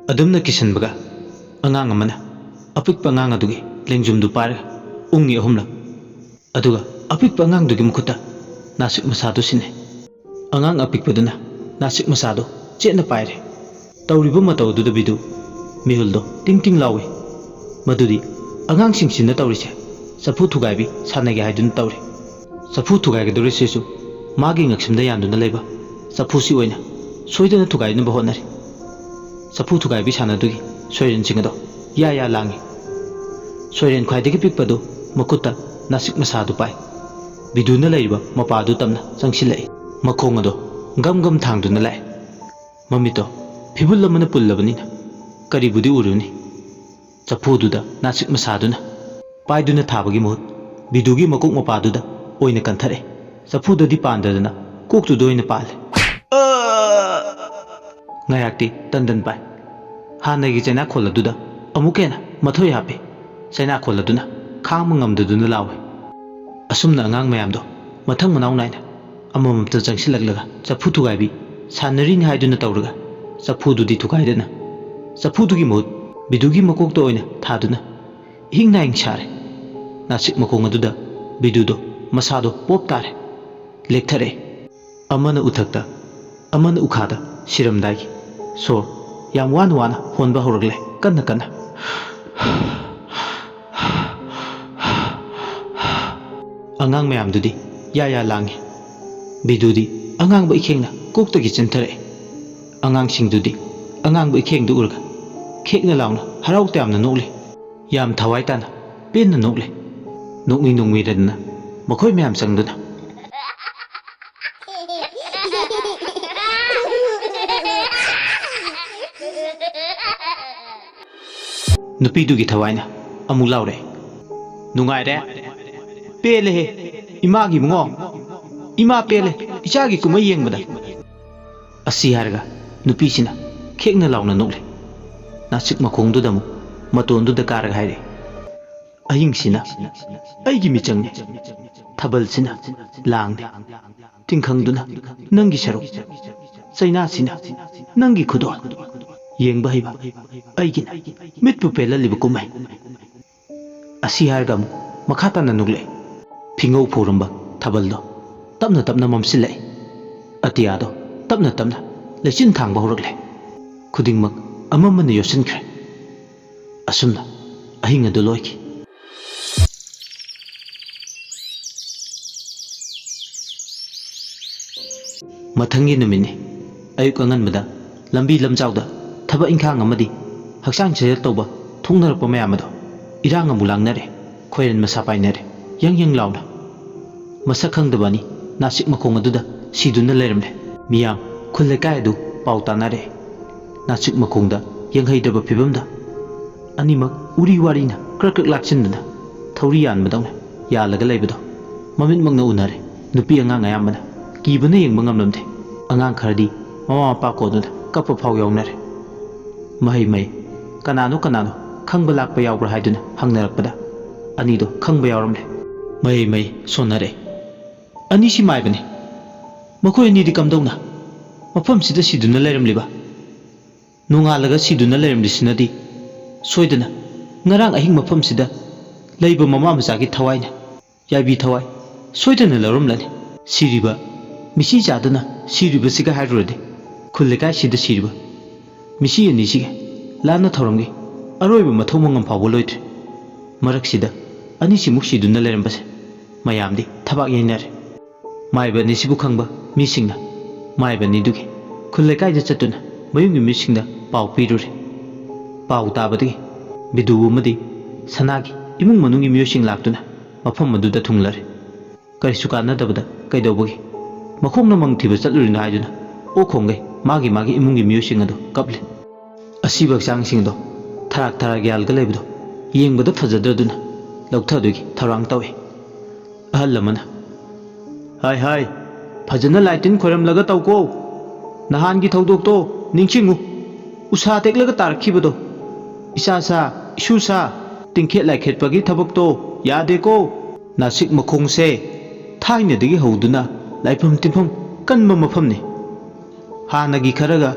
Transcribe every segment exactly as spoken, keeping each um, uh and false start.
ꯑꯗꯨꯝꯅ ꯀꯤꯁꯟꯕꯒ ꯑꯉꯥꯡ ꯑꯃꯅ ꯑꯄꯤꯛꯄ ꯑꯉꯥꯡ ꯑꯗꯨꯒꯤ ꯂꯦꯡꯖꯨꯝꯗꯨ ꯄꯥꯏꯔꯒ ꯎꯪꯉꯤ ꯑꯍꯨꯝꯂꯛ꯫ ꯑꯗꯨꯒ ꯑꯄꯤꯛꯄ ꯑꯉꯥꯡꯗꯨꯒꯤ ꯃꯈꯨꯠꯇ ꯅꯥꯁꯤꯛ ꯃꯁꯥꯗꯨ ꯁꯤꯟꯅꯩ꯫ ꯑꯉꯥꯡ ꯑꯄꯤꯛꯄꯗꯨꯅ ꯅꯥꯁꯤꯛ ꯃꯁꯥꯗꯨ ꯆꯦꯠꯅ ꯄꯥꯏꯔꯦ꯫ ꯇꯧꯔꯤꯕ ꯃꯇꯧ ꯑꯗꯨꯗ ꯕꯤꯗꯨ ꯃꯤꯍꯨꯜꯗꯣ ꯇꯤꯡ ꯇꯤꯡ ꯂꯥꯎꯏ꯫ ꯃꯗꯨꯗꯤ ꯑꯉꯥꯡꯁꯤꯡꯁꯤꯅ ꯇꯧꯔꯤꯁꯦ ꯆꯐꯨ ꯊꯨꯒꯥꯏꯕꯤ ꯁꯥꯟꯅꯒꯦ ꯍꯥꯏꯗꯨꯅ ꯇꯧꯔꯤ꯫ ꯆꯐꯨ ꯊꯨꯒꯥꯏꯒꯗꯧꯔꯤꯁꯤꯁꯨ ꯃꯥꯒꯤ ꯉꯛꯁꯝꯗ ꯌꯥꯟꯗꯨꯅ ꯂꯩꯕ ꯆꯐꯨꯁꯤ ꯑꯣꯏꯅ ꯁꯣꯏꯗꯅ ꯊꯨꯒꯥꯏꯅꯕ ꯍꯣꯠꯅꯔꯤ꯫ ꯆꯐꯨ ꯊꯨꯒꯥꯏꯕꯤ ꯁꯥꯟꯅꯗꯨꯒꯤ ꯁꯣꯏꯔꯦꯟꯁꯤꯡ ꯑꯗꯣ ꯌꯥ ꯌꯥ ꯂꯥꯡꯏ꯫ ꯁꯣꯏꯔꯦꯟ ꯈ꯭ꯋꯥꯏꯗꯒꯤ ꯄꯤꯛꯄꯗꯨ ꯃꯈꯨꯠꯇ ꯅꯥꯁꯤꯛ ꯃꯁꯥꯗꯨ ꯄꯥꯏ꯫ ꯕꯤꯗꯨꯅ ꯂꯩꯔꯤꯕ ꯃꯄꯥꯗꯨ ꯇꯝꯅ ꯆꯪꯁꯤꯜꯂꯛꯏ꯫ ꯃꯈꯣꯡ ꯑꯗꯣ ꯒꯝ ꯒꯝ ꯊꯥꯡꯗꯨꯅ ꯂꯥꯛꯏ꯫ ꯃꯃꯤꯠꯇꯣ ꯐꯤꯕꯨꯜ ꯑꯃꯅ ꯄꯨꯜꯂꯕꯅꯤꯅ ꯀꯔꯤꯕꯨꯗꯤ ꯎꯔꯨꯅꯤ? ꯆꯐꯨꯗꯨꯗ ꯅꯥꯁꯤꯛ ꯃꯁꯥꯗꯨꯅ ꯄꯥꯏꯗꯨꯅ ꯊꯥꯕꯒꯤ ꯃꯍꯨꯠ ꯕꯤꯗꯨꯒꯤ ꯃꯀꯣꯛ ꯃꯄꯥꯗꯨꯗ ꯑꯣꯏꯅ ꯀꯟꯊꯔꯛꯑꯦ꯫ ꯆꯐꯨꯗꯗꯤ ꯄꯥꯟꯗꯗꯅ ꯀꯣꯛꯇꯨꯗ ꯑꯣꯏꯅ ꯄꯥꯜꯂꯦ꯫ ꯉꯥꯏꯍꯥꯛꯇꯤ ꯇꯟꯗꯟ ꯄꯥꯏ꯫ ꯍꯥꯟꯅꯒꯤ ꯆꯩꯅꯥꯈꯣꯜ ꯑꯗꯨꯗ ꯑꯃꯨꯛꯀ ꯍꯦꯟꯅ ꯃꯊꯣꯏ ꯍꯥꯞꯄꯤ꯫ ꯆꯩꯅꯥꯈꯣꯜ ꯑꯗꯨꯅ ꯈꯥꯡꯕ ꯉꯝꯗꯗꯨꯅ ꯂꯥꯎꯏ꯫ ꯑꯁꯨꯝꯅ ꯑꯉꯥꯡ ꯃꯌꯥꯝꯗꯣ ꯃꯊꯪ ꯃꯅꯥꯎ ꯅꯥꯏꯅ ꯑꯃꯃꯝꯇ ꯆꯪꯁꯤꯜꯂꯛꯂꯒ ꯆꯐꯨ ꯊꯨꯒꯥꯏꯕꯤ ꯁꯥꯟꯅꯔꯤꯅꯤ ꯍꯥꯏꯗꯨꯅ ꯇꯧꯔꯒ ꯆꯐꯨꯗꯨꯗꯤ ꯊꯨꯒꯥꯏꯗꯅ ꯆꯐꯨꯗꯨꯒꯤ ꯃꯍꯨꯠ ꯕꯤꯗꯨꯒꯤ ꯃꯀꯣꯛꯇ ꯑꯣꯏꯅ ꯊꯥꯗꯨꯅ ꯏꯍꯤꯡ ꯅꯥꯍꯤꯡ ꯁꯥꯔꯦ꯫ ꯅꯥꯁꯤꯛ ꯃꯈꯣꯡ ꯑꯗꯨꯗ ꯕꯤꯗꯨꯗꯣ ꯃꯁꯥꯗꯣ ꯄꯣꯞ ꯇꯥꯔꯦ꯫ ꯂꯦꯛꯊꯔꯛꯑꯦ꯫ ꯑꯃꯅ ꯎꯊꯛꯇ, ꯑꯃꯅ ꯎꯈꯥꯗ ꯁꯤꯔꯝꯗꯥꯏꯒꯤ ꯁꯣꯔ ꯌꯥꯝ ꯋꯥꯅ ꯋꯥꯅ ꯍꯣꯟꯕ ꯍꯧꯔꯛꯂꯦ, ꯀꯟꯅ ꯀꯟꯅ꯫ ꯑꯉꯥꯡ ꯃꯌꯥꯝꯗꯨꯗꯤ ꯌꯥ ꯌꯥ ꯂꯥꯡꯉꯤ꯫ ꯕꯤꯗꯨꯗꯤ ꯑꯉꯥꯡꯕ ꯏꯈꯦꯡꯅ ꯀꯣꯛꯇꯒꯤ ꯆꯦꯟꯊꯔꯛꯏ꯫ ꯑꯉꯥꯡꯁꯤꯡꯗꯨꯗꯤ ꯑꯉꯥꯡꯕ ꯏꯈꯦꯡꯗꯨ ꯎꯔꯒ ꯈꯦꯛꯅ ꯂꯥꯎꯅ ꯍꯔꯥꯎ ꯇꯌꯥꯝꯅ ꯅꯣꯛꯂꯤ꯫ ꯌꯥꯝ ꯊꯋꯥꯏ ꯇꯥꯅ ꯄꯦꯟꯅ ꯅꯣꯛꯂꯤ꯫ ꯅꯣꯛꯃꯤ ꯅꯣꯛꯃꯤꯔꯗꯅ ꯃꯈꯣꯏ ꯃꯌꯥꯝ ꯆꯪꯗꯨꯅ ꯅꯨꯄꯤꯗꯨꯒꯤ ꯊꯋꯥꯏꯅ ꯑꯃꯨꯛ ꯂꯥꯎꯔꯦ, "ꯅꯨꯡꯉꯥꯏꯔꯦ, ꯄꯦꯜꯂꯦꯍꯦ, ꯏꯃꯥꯒꯤ ꯏꯕꯨꯡꯉꯣ, ꯏꯃꯥ ꯄꯦꯜꯂꯦ, ꯏꯆꯥꯒꯤ ꯀꯨꯝꯍꯩ ꯌꯦꯡꯕꯗ"꯫ ꯑꯁꯤ ꯍꯥꯏꯔꯒ ꯅꯨꯄꯤꯁꯤꯅ ꯈꯦꯛꯅ ꯂꯥꯎꯅ ꯅꯣꯛꯂꯦ꯫ ꯅꯥꯁꯤꯛ ꯃꯈꯣꯡꯗꯨꯗ ꯑꯃꯨꯛ ꯃꯇꯣꯟꯗꯨꯗ ꯀꯥꯔꯒ ꯍꯥꯏꯔꯦ, "ꯑꯍꯤꯡꯁꯤꯅ ꯑꯩꯒꯤ ꯃꯤꯆꯪꯅꯤ, ꯊꯥꯕꯜꯁꯤꯅ ꯂꯥꯡꯅꯤ, ꯇꯤꯡꯈꯪꯗꯨꯅ ꯅꯪꯒꯤ ꯁꯔꯨꯛ, ꯆꯩꯅꯥꯁꯤꯅ ꯅꯪꯒꯤ ꯈꯨꯗꯣꯜ"꯫ ꯌꯦꯡꯕ ꯍꯩꯕ ꯑꯩꯒꯤꯅ ꯃꯤꯠꯄꯨ ꯄꯦꯜꯍꯜꯂꯤꯕ ꯀꯨꯝꯍꯩ꯫ ꯑꯁꯤ ꯍꯥꯏꯔꯒ ꯑꯃꯨꯛ ꯃꯈꯥ ꯇꯥꯅ ꯅꯣꯛꯂꯛꯑꯦ꯫ ꯐꯤꯉꯧ ꯐꯧꯔꯝꯕ ꯊꯥꯕꯜꯗꯣ ꯇꯞꯅ ꯇꯞꯅ ꯃꯝꯁꯤꯜꯂꯛꯏ꯫ ꯑꯇꯤꯌꯥꯗꯣ ꯇꯞꯅ ꯇꯞꯅ ꯂꯩꯆꯤꯟ ꯊꯥꯡꯕ ꯍꯧꯔꯛꯂꯦ꯫ ꯈꯨꯗꯤꯡꯃꯛ ꯑꯃꯝꯕꯅ ꯌꯣꯠꯁꯤꯟꯈ꯭ꯔꯦ꯫ ꯑꯁꯨꯝꯅ ꯑꯍꯤꯡ ꯑꯗꯨ ꯂꯣꯏꯈꯤ꯫ ꯃꯊꯪꯒꯤ ꯅꯨꯃꯤꯠꯅꯤ꯫ ꯑꯌꯨꯛ ꯑꯉꯟꯕꯗ ꯂꯝꯕꯤ ꯂꯝꯖꯥꯎꯗ ꯊꯕꯛ ꯏꯪꯈꯥꯡ ꯑꯃꯗꯤ ꯍꯛꯆꯥꯡ ꯁꯥꯖꯦꯜ ꯇꯧꯕ ꯊꯣꯛꯅꯔꯛꯄ ꯃꯌꯥꯝ ꯑꯗꯣ ꯏꯔꯥꯡ ꯑꯃꯨꯛ ꯂꯥꯡꯅꯔꯦ꯫ ꯈꯣꯏꯔꯟ ꯃꯁꯥ ꯄꯥꯏꯅꯔꯦ, ꯌꯪ ꯌꯪ ꯂꯥꯎꯅ꯫ ꯃꯁꯛ ꯈꯪꯗꯕ ꯑꯅꯤ ꯅꯥꯁꯤꯛ ꯃꯈꯣꯡ ꯑꯗꯨꯗ ꯁꯤꯗꯨꯅ ꯂꯩꯔꯝꯂꯦ꯫ ꯃꯤꯌꯥꯝ, ꯈꯨꯜ ꯂꯩꯀꯥꯏ ꯑꯗꯨ ꯄꯥꯎ ꯇꯥꯅꯔꯦ꯫ ꯅꯥꯁꯤꯛ ꯃꯈꯣꯡꯗ ꯌꯦꯡꯍꯩꯗ꯭ꯔꯕ ꯐꯤꯕꯝꯗ ꯑꯅꯤꯃꯛ ꯎꯔꯤ ꯋꯥꯔꯤꯅ ꯀ꯭ꯔꯛ ꯀ꯭ꯔꯛ ꯂꯥꯛꯁꯤꯟꯗꯨꯅ ꯊꯧꯔꯤ ꯌꯥꯟꯕꯗꯧꯅ ꯌꯥꯜꯂꯒ ꯂꯩꯕꯗꯣ ꯃꯃꯤꯠꯃꯛꯅ ꯎꯅꯔꯦ꯫ ꯅꯨꯄꯤ ꯑꯉꯥꯡ ꯑꯌꯥꯝꯕꯅ ꯀꯤꯕꯅ ꯌꯦꯡꯕ ꯉꯝꯂꯝꯗꯦ꯫ ꯑꯉꯥꯡ ꯈꯔꯗꯤ ꯃꯃꯥ ꯃꯄꯥ ꯀꯣꯟꯗꯨꯅ ꯀꯞꯄ ꯐꯥꯎ ꯌꯥꯎꯅꯔꯦ꯫ "ꯃꯍꯩ ꯃꯍꯩ, ꯀꯅꯥꯅꯣ ꯀꯅꯥꯅꯣ, ꯈꯪꯕ ꯂꯥꯛꯄ ꯌꯥꯎꯕ꯭ꯔꯥ?" ꯍꯥꯏꯗꯨꯅ ꯍꯪꯅꯔꯛꯄꯗ ꯑꯅꯤꯗꯣ ꯈꯪꯕ ꯌꯥꯎꯔꯝꯂꯦ꯫ "ꯃꯍꯩ ꯃꯍꯩ ꯁꯣꯟꯅꯔꯦ꯫ ꯑꯅꯤꯁꯤ ꯃꯥꯏꯕꯅꯤ꯫ ꯃꯈꯣꯏ ꯑꯅꯤꯗꯤ ꯀꯝꯗꯧꯅ ꯃꯐꯝꯁꯤꯗ ꯁꯤꯗꯨꯅ ꯂꯩꯔꯝꯂꯤꯕ? ꯅꯣꯡꯉꯥꯜꯂꯒ ꯁꯤꯗꯨꯅ ꯂꯩꯔꯝꯂꯤꯁꯤꯅꯗꯤ ꯁꯣꯏꯗꯅ ꯉꯔꯥꯡ ꯑꯍꯤꯡ ꯃꯐꯝꯁꯤꯗ ꯂꯩꯕ ꯃꯃꯥ ꯃꯆꯥꯒꯤ ꯊꯋꯥꯏꯅ, ꯌꯥꯏꯕꯤ ꯊꯋꯥꯏ ꯁꯣꯏꯗꯅ ꯂꯧꯔꯝꯂꯅꯤ꯫ ꯁꯤꯔꯤꯕ ꯃꯤꯁꯤ ꯆꯥꯗꯨꯅ ꯁꯤꯔꯤꯕꯁꯤꯒ ꯍꯥꯏꯔꯨꯔꯗꯤ, ꯈꯨꯜ ꯂꯩꯀꯥꯏꯁꯤꯗ ꯁꯤꯔꯤꯕ ꯃꯤꯁꯤ ꯑꯅꯤꯁꯤꯒꯤ ꯂꯥꯟꯅ ꯊꯧꯔꯝꯒꯤ ꯑꯔꯣꯏꯕ ꯃꯊꯧ ꯃꯉꯝ ꯐꯥꯎꯕ ꯂꯣꯏꯗ꯭ꯔꯤ꯫ ꯃꯔꯛꯁꯤꯗ ꯑꯅꯤꯁꯤꯃꯨꯛ ꯁꯤꯗꯨꯅ ꯂꯩꯔꯝꯕꯁꯦ ꯃꯌꯥꯝꯗꯤ ꯊꯕꯥꯛ ꯌꯩꯅꯔꯦ꯫ ꯃꯥꯏꯕ ꯑꯅꯤꯁꯤꯕꯨ ꯈꯪꯕ ꯃꯤꯁꯤꯡꯅ ꯃꯥꯏꯕ ꯑꯅꯤꯗꯨꯒꯤ ꯈꯨꯜ ꯂꯩꯀꯥꯏꯗ ꯆꯠꯇꯨꯅ ꯃꯌꯨꯝꯒꯤ ꯃꯤꯁꯤꯡꯗ ꯄꯥꯎ ꯄꯤꯔꯨꯔꯦ꯫ ꯄꯥꯎ ꯇꯥꯕꯗꯒꯤ ꯕꯤꯗꯨ ꯑꯃꯗꯤ ꯁꯅꯥꯒꯤ ꯏꯃꯨꯡ ꯃꯅꯨꯡꯒꯤ ꯃꯤꯑꯣꯏꯁꯤꯡ ꯂꯥꯛꯇꯨꯅ ꯃꯐꯝ ꯑꯗꯨꯗ ꯊꯨꯡꯂꯔꯦ꯫ ꯀꯔꯤꯁꯨ ꯀꯥꯟꯅꯗꯕꯗ ꯀꯩꯗꯧꯕꯒꯤ ꯃꯈꯣꯡꯅ ꯃꯪ ꯊꯤꯕ ꯆꯠꯂꯨꯔꯤꯅꯣ ꯍꯥꯏꯗꯨꯅ ꯑꯣꯛ ꯈꯣꯡꯒꯩ ꯃꯥꯒꯤ ꯃꯥꯒꯤ ꯏꯃꯨꯡꯒꯤ ꯃꯤꯑꯣꯏꯁꯤꯡ ꯑꯗꯨ ꯀꯞꯂꯤ꯫ ꯑꯁꯤꯕ ꯍꯛꯆꯥꯡꯁꯤꯡ ꯑꯗꯣ ꯊꯔꯥꯛ ꯊꯔꯥꯛ ꯌꯥꯜꯂꯒ ꯂꯩꯕꯗꯣ ꯌꯦꯡꯕꯗ ꯐꯖꯗ꯭ꯔꯗꯨꯅ ꯂꯧꯊꯗꯣꯏꯒꯤ ꯊꯧꯔꯥꯡ ꯇꯧꯏ꯫ ꯑꯍꯜ ꯑꯃꯅ, "ꯍꯥꯏ ꯍꯥꯏ, ꯐꯖꯅ ꯂꯥꯏ ꯇꯤꯟ ꯈꯣꯏꯔꯝꯂꯒ ꯇꯧꯀꯣ꯫ ꯅꯍꯥꯟꯒꯤ ꯊꯧꯗꯣꯛꯇꯣ ꯅꯤꯡꯁꯤꯡꯉꯨ꯫ ꯎꯁꯥ ꯇꯦꯛꯂꯒ ꯇꯥꯔꯛꯈꯤꯕꯗꯣ, ꯏꯆꯥ ꯁꯥ, ꯏꯁꯨ ꯁꯥ, ꯇꯤꯡꯈꯦꯠ ꯂꯥꯏꯈꯦꯠꯄꯒꯤ ꯊꯕꯛꯇꯣ ꯌꯥꯗꯦꯀꯣ꯫ ꯅꯥꯁꯤꯛ ꯃꯈꯣꯡꯁꯦ ꯊꯥꯏꯅꯗꯒꯤ ꯍꯧꯗꯨꯅ ꯂꯥꯏꯐꯝ ꯇꯤꯟꯐꯝ ꯀꯟꯕ ꯃꯐꯝꯅꯤ꯫ ꯍꯥꯟꯅꯒꯤ ꯈꯔꯒ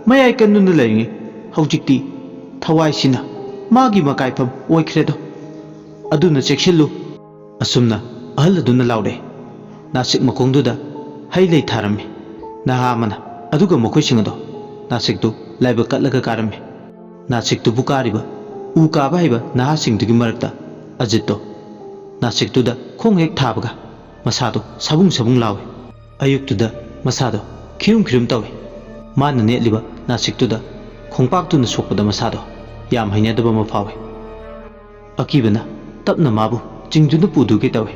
ꯃꯌꯥꯏ ꯀꯟꯗꯨꯅ ꯂꯩꯔꯤꯉꯩ ꯍꯧꯖꯤꯛꯇꯤ ꯊꯋꯥꯏꯁꯤꯅ ꯃꯥꯒꯤ ꯃꯀꯥꯏꯐꯝ ꯑꯣꯏꯈ꯭ꯔꯦꯗꯣ꯫ ꯑꯗꯨꯅ ꯆꯦꯛꯁꯤꯜꯂꯨ꯫ ꯑꯁꯨꯝꯅ ꯑꯍꯜ ꯑꯗꯨꯅ ꯂꯥꯎꯔꯦ꯫ ꯅꯥꯁꯤꯛ ꯃꯈꯣꯡꯗꯨꯗ ꯍꯩ ꯂꯩ ꯊꯥꯔꯝꯃꯤ꯫ ꯅꯍꯥ ꯑꯃꯅ ꯑꯗꯨꯒ ꯃꯈꯣꯏꯁꯤꯡ ꯑꯗꯣ ꯅꯥꯁꯤꯛꯇꯨ ꯂꯥꯏꯕꯛ ꯀꯠꯂꯒ ꯀꯥꯔꯝꯃꯤ꯫ ꯅꯥꯁꯤꯛꯇꯨꯕꯨ ꯀꯥꯔꯤꯕ ꯎ ꯀꯥꯕ ꯍꯩꯕ ꯅꯍꯥꯁꯤꯡꯗꯨꯒꯤ ꯃꯔꯛꯇ ꯑꯖꯤꯠꯇꯣ ꯅꯥꯁꯤꯛꯇꯨꯗ ꯈꯣꯡ ꯍꯦꯛ ꯊꯥꯕꯒ ꯃꯁꯥꯗꯣ ꯁꯥꯕꯨꯡ ꯁꯥꯕꯨꯡ ꯂꯥꯎꯏ꯫ ꯑꯌꯨꯛꯇꯨꯗ ꯃꯁꯥꯗꯣ ꯈꯤꯔꯨꯝ ꯈꯤꯔꯨꯝ ꯇꯧꯏ꯫ ꯃꯥꯅ ꯅꯦꯠꯂꯤꯕ ꯅꯥꯁꯤꯛꯇꯨꯗ ꯈꯣꯡꯄꯥꯛꯇꯨꯅ ꯁꯣꯛꯄꯗ ꯃꯁꯥꯗꯣ ꯌꯥꯝ ꯍꯩꯅꯗꯕ ꯑꯃ ꯐꯥꯎꯏ꯫ ꯑꯀꯤꯕꯅ ꯇꯞꯅ ꯃꯥꯕꯨ ꯆꯤꯡꯗꯨꯅ ꯄꯨꯗꯨꯒꯦ ꯇꯧꯏ꯫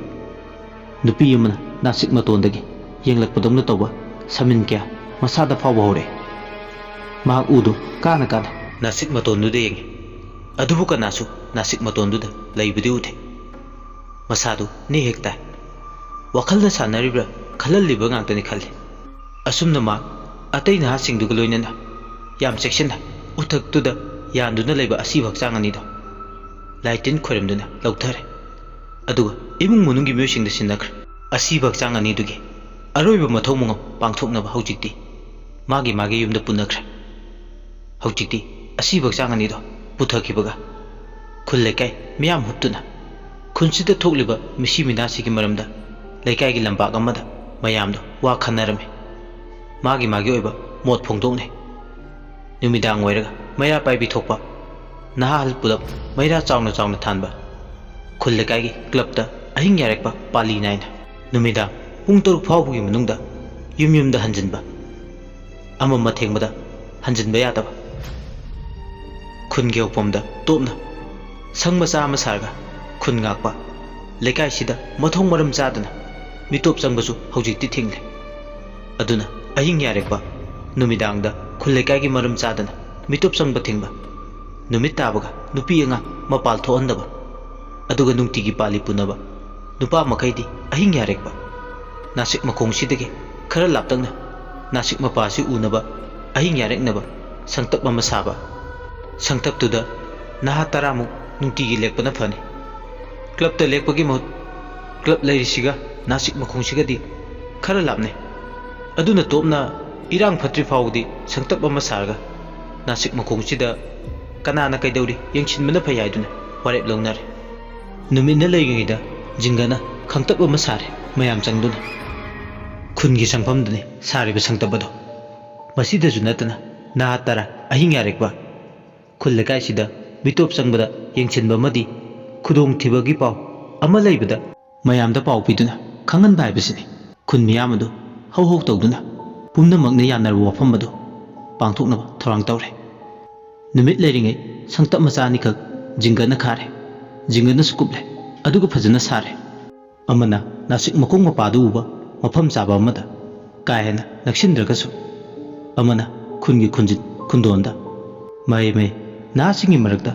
ꯅꯨꯄꯤ ꯑꯃꯅ ꯅꯥꯁꯤꯛ ꯃꯇꯣꯟꯗꯒꯤ ꯌꯦꯡꯂꯛꯄꯗꯧꯅ ꯇꯧꯕ ꯁꯃꯤꯟ ꯀꯌꯥ ꯃꯁꯥꯗ ꯐꯥꯎꯕ ꯍꯧꯔꯛꯏ꯫ ꯃꯍꯥꯛ ꯎꯗꯨ ꯀꯥꯅ ꯀꯥꯅ ꯅꯥꯁꯤꯛ ꯃꯇꯣꯟꯗꯨꯗ ꯌꯦꯡꯏ꯫ ꯑꯗꯨꯕꯨ ꯀꯅꯥꯁꯨ ꯅꯥꯁꯤꯛ ꯃꯇꯣꯟꯗꯨꯗ ꯂꯩꯕꯗꯤ ꯎꯗꯦ꯫ ꯃꯁꯥꯗꯨ ꯅꯦ ꯍꯦꯛ ꯇꯥꯏ꯫ ꯋꯥꯈꯜꯅ ꯁꯥꯟꯅꯔꯤꯕ꯭ꯔꯥ ꯈꯜꯍꯜꯂꯤꯕ ꯉꯥꯛꯇꯅꯤ ꯈꯜꯂꯤ꯫ ꯑꯁꯨꯝꯅ ꯃꯍꯥꯛ ꯑꯇꯩ ꯅꯍꯥꯁꯤꯡꯗꯨꯒ ꯂꯣꯏꯅꯅ ꯌꯥꯝ ꯆꯦꯛꯁꯤꯟꯅ ꯎꯊꯛꯇꯨꯗ ꯌꯥꯟꯗꯨꯅ ꯂꯩꯕ ꯑꯁꯤꯕ ꯍꯛꯆꯥꯡ ꯑꯅꯤꯗꯣ ꯂꯥꯏ ꯇꯤꯟ ꯈꯣꯏꯔꯝꯗꯨꯅ ꯂꯧꯊꯔꯦ꯫ ꯑꯗꯨꯒ ꯏꯃꯨꯡ ꯃꯅꯨꯡꯒꯤ ꯃꯤꯑꯣꯏꯁꯤꯡꯗ ꯁꯤꯟꯅꯈ꯭ꯔꯦ꯫ ꯑꯁꯤꯕ ꯍꯛꯆꯥꯡ ꯑꯅꯤꯗꯨꯒꯤ ꯑꯔꯣꯏꯕ ꯃꯊꯧ ꯃꯉꯝ ꯄꯥꯡꯊꯣꯛꯅꯕ ꯍꯧꯖꯤꯛꯇꯤ ꯃꯥꯒꯤ ꯃꯥꯒꯤ ꯌꯨꯝꯗ ꯄꯨꯅꯈ꯭ꯔꯦ꯫ ꯍꯧꯖꯤꯛꯇꯤ ꯑꯁꯤꯕ ꯍꯛꯆꯥꯡ ꯑꯅꯤꯗꯣ ꯄꯨꯊꯈꯤꯕꯒ ꯈꯨꯜ ꯂꯩꯀꯥꯏ ꯃꯤꯌꯥꯝ ꯍꯨꯞꯇꯨꯅ ꯈꯨꯟꯁꯤꯗ ꯊꯣꯛꯂꯤꯕ ꯃꯤꯁꯤ ꯃꯤꯅꯥꯁꯤꯒꯤ ꯃꯔꯝꯗ ꯂꯩꯀꯥꯏꯒꯤ ꯂꯝꯄꯥꯛ ꯑꯃꯗ ꯃꯌꯥꯝꯗꯣ ꯋꯥ ꯈꯟꯅꯔꯝꯃꯤ꯫ ꯃꯥꯒꯤ ꯃꯥꯒꯤ ꯑꯣꯏꯕ ꯃꯣꯠ ꯐꯣꯡꯗꯣꯛꯅꯩ꯫ ꯅꯨꯃꯤꯗꯥꯡ ꯑꯣꯏꯔꯒ ꯃꯩꯔꯥ ꯄꯥꯏꯕꯤ ꯊꯣꯛꯄ ꯅꯍꯥ ꯑꯍꯜ ꯄꯨꯂꯞ ꯃꯩꯔꯥ ꯆꯥꯎꯅ ꯆꯥꯎꯅ ꯊꯥꯟꯕ ꯈꯨꯜ ꯂꯩꯀꯥꯏꯒꯤ ꯀ꯭ꯂꯕꯇ ꯑꯍꯤꯡ ꯌꯥꯔꯦꯛꯄ ꯄꯥꯜꯂꯤ ꯅꯥꯏꯅ ꯅꯨꯃꯤꯗꯥꯡ ꯄꯨꯡ ꯇꯔꯨꯛ ꯐꯥꯎꯕꯒꯤ ꯃꯅꯨꯡꯗ ꯌꯨꯝ ꯌꯨꯝꯗ ꯍꯟꯖꯤꯟꯕ, ꯑꯃꯝꯕ ꯊꯦꯡꯕꯗ ꯍꯟꯖꯤꯟꯕ ꯌꯥꯗꯕ꯫ ꯈꯨꯟꯒꯤ ꯍꯧꯐꯝꯗ ꯇꯣꯞꯅ ꯁꯪ ꯃꯆꯥ ꯑꯃ ꯁꯥꯔꯒ ꯈꯨꯟ ꯉꯥꯛꯄ, ꯂꯩꯀꯥꯏꯁꯤꯗ ꯃꯊꯣꯡ ꯃꯔꯝ ꯆꯥꯗꯅ ꯃꯤꯇꯣꯞ ꯆꯪꯕꯁꯨ ꯍꯧꯖꯤꯛꯇꯤ ꯊꯤꯡꯂꯦ꯫ ꯑꯗꯨꯅ ꯑꯍꯤꯡ ꯌꯥꯔꯦꯛꯄ ꯅꯨꯃꯤꯗꯥꯡꯗ ꯈꯨꯜ ꯂꯩꯀꯥꯏꯒꯤ ꯃꯔꯝ ꯆꯥꯗꯅ ꯃꯤꯇꯣꯞ ꯆꯪꯕ ꯊꯤꯡꯕ, ꯅꯨꯃꯤꯠ ꯇꯥꯕꯒ ꯅꯨꯄꯤ ꯑꯉꯥꯡ ꯃꯄꯥꯜ ꯊꯣꯛꯍꯟꯗꯕ, ꯑꯗꯨꯒ ꯅꯨꯡꯇꯤꯒꯤ ꯄꯥꯜꯂꯤ ꯄꯨꯅꯕ ꯅꯨꯄꯥ ꯃꯈꯩꯗꯤ ꯑꯍꯤꯡ ꯌꯥꯔꯦꯛꯄ ꯅꯥꯁꯤꯛ ꯃꯈꯣꯡꯁꯤꯗꯒꯤ ꯈꯔ ꯂꯥꯞꯇꯛꯅ ꯅꯥꯁꯤꯛ ꯃꯄꯥꯁꯤ ꯎꯅꯕ ꯑꯍꯤꯡ ꯌꯥꯔꯦꯛꯅꯕ ꯁꯪꯇꯞ ꯑꯃ ꯁꯥꯕ꯫ ꯁꯪꯇꯞꯇꯨꯗ ꯅꯍꯥ ꯇꯔꯥꯃꯨꯛ ꯅꯨꯡꯇꯤꯒꯤ ꯂꯦꯛꯄꯅ ꯐꯅꯤ꯫ ꯀ꯭ꯂꯕꯇ ꯂꯦꯛꯄꯒꯤ ꯃꯍꯨꯠ ꯀ꯭ꯂꯕ ꯂꯩꯔꯤꯁꯤꯒ ꯅꯥꯁꯤꯛ ꯃꯈꯣꯡꯁꯤꯒꯗꯤ ꯈꯔ ꯂꯥꯞꯅꯩ꯫ ꯑꯗꯨꯅ ꯇꯣꯞꯅ ꯏꯔꯥꯡ ꯐꯠꯇ꯭ꯔꯤ ꯐꯥꯎꯕꯗꯤ ꯁꯪꯇꯞ ꯑꯃ ꯁꯥꯔꯒ ꯅꯥꯁꯤꯛ ꯃꯈꯣꯡꯁꯤꯗ ꯀꯅꯥꯅ ꯀꯩꯗꯧꯔꯤ ꯌꯦꯡꯁꯤꯟꯕꯅ ꯐꯩ ꯍꯥꯏꯗꯨꯅ ꯋꯥꯔꯦꯞ ꯂꯧꯅꯔꯦ꯫ ꯅꯨꯃꯤꯠꯅ ꯂꯩꯔꯤꯉꯩꯗ ꯖꯤꯡꯒꯅ ꯈꯪꯇꯞ ꯑꯃ ꯁꯥꯔꯦ ꯃꯌꯥꯝ ꯆꯪꯗꯨꯅ꯫ ꯈꯨꯟꯒꯤ ꯁꯪꯐꯝꯗꯅꯤ ꯁꯥꯔꯤꯕ ꯁꯪꯇꯞ ꯑꯗꯣ꯫ ꯃꯁꯤꯗꯁꯨ ꯅꯠꯇꯅ ꯅꯍꯥ ꯇꯔꯥ ꯑꯍꯤꯡ ꯌꯥꯔꯦꯛꯄ ꯈꯨꯜ ꯂꯩꯀꯥꯏꯁꯤꯗ ꯃꯤꯇꯣꯞ ꯆꯪꯕꯗ ꯌꯦꯡꯁꯤꯟꯕ ꯑꯃꯗꯤ ꯈꯨꯗꯣꯡꯊꯤꯕꯒꯤ ꯄꯥꯎ ꯑꯃ ꯂꯩꯕꯗ ꯃꯌꯥꯝꯗ ꯄꯥꯎ ꯄꯤꯗꯨꯅ ꯈꯪꯍꯟꯕ ꯍꯥꯏꯕꯁꯤꯅꯤ꯫ ꯈꯨꯟ ꯃꯤꯌꯥꯝ ꯑꯗꯨ ꯍꯧ ꯍꯧ ꯇꯧꯗꯨꯅ ꯄꯨꯝꯅꯃꯛꯅ ꯌꯥꯅꯔꯕ ꯋꯥꯐꯝ ꯑꯗꯨ ꯄꯥꯡꯊꯣꯛꯅꯕ ꯊꯧꯔꯥꯡ ꯇꯧꯔꯦ꯫ ꯅꯨꯃꯤꯠ ꯂꯩꯔꯤꯉꯩ ꯁꯪꯇꯞ ꯃꯆꯥ ꯑꯅꯤꯈꯛ ꯖꯤꯡꯒꯅ ꯈꯥꯔꯦ, ꯖꯤꯡꯒꯅꯁꯨ ꯀꯨꯞꯂꯦ, ꯑꯗꯨꯒ ꯐꯖꯅ ꯁꯥꯔꯦ꯫ ꯑꯃꯅ ꯅꯥꯁꯤꯛ ꯃꯈꯣꯡ ꯃꯄꯥꯗꯨ ꯎꯕ ꯃꯐꯝ ꯆꯥꯕ ꯑꯃꯗ ꯀꯥ ꯍꯦꯟꯅ ꯅꯛꯁꯤꯟꯗ꯭ꯔꯒꯁꯨ, ꯑꯃꯅ ꯈꯨꯟꯒꯤ ꯈꯨꯟꯖꯤꯟ ꯈꯨꯟꯗꯣꯟꯗ꯫ ꯃꯍꯩ ꯃꯍꯩ ꯅꯍꯥꯁꯤꯡꯒꯤ ꯃꯔꯛꯇ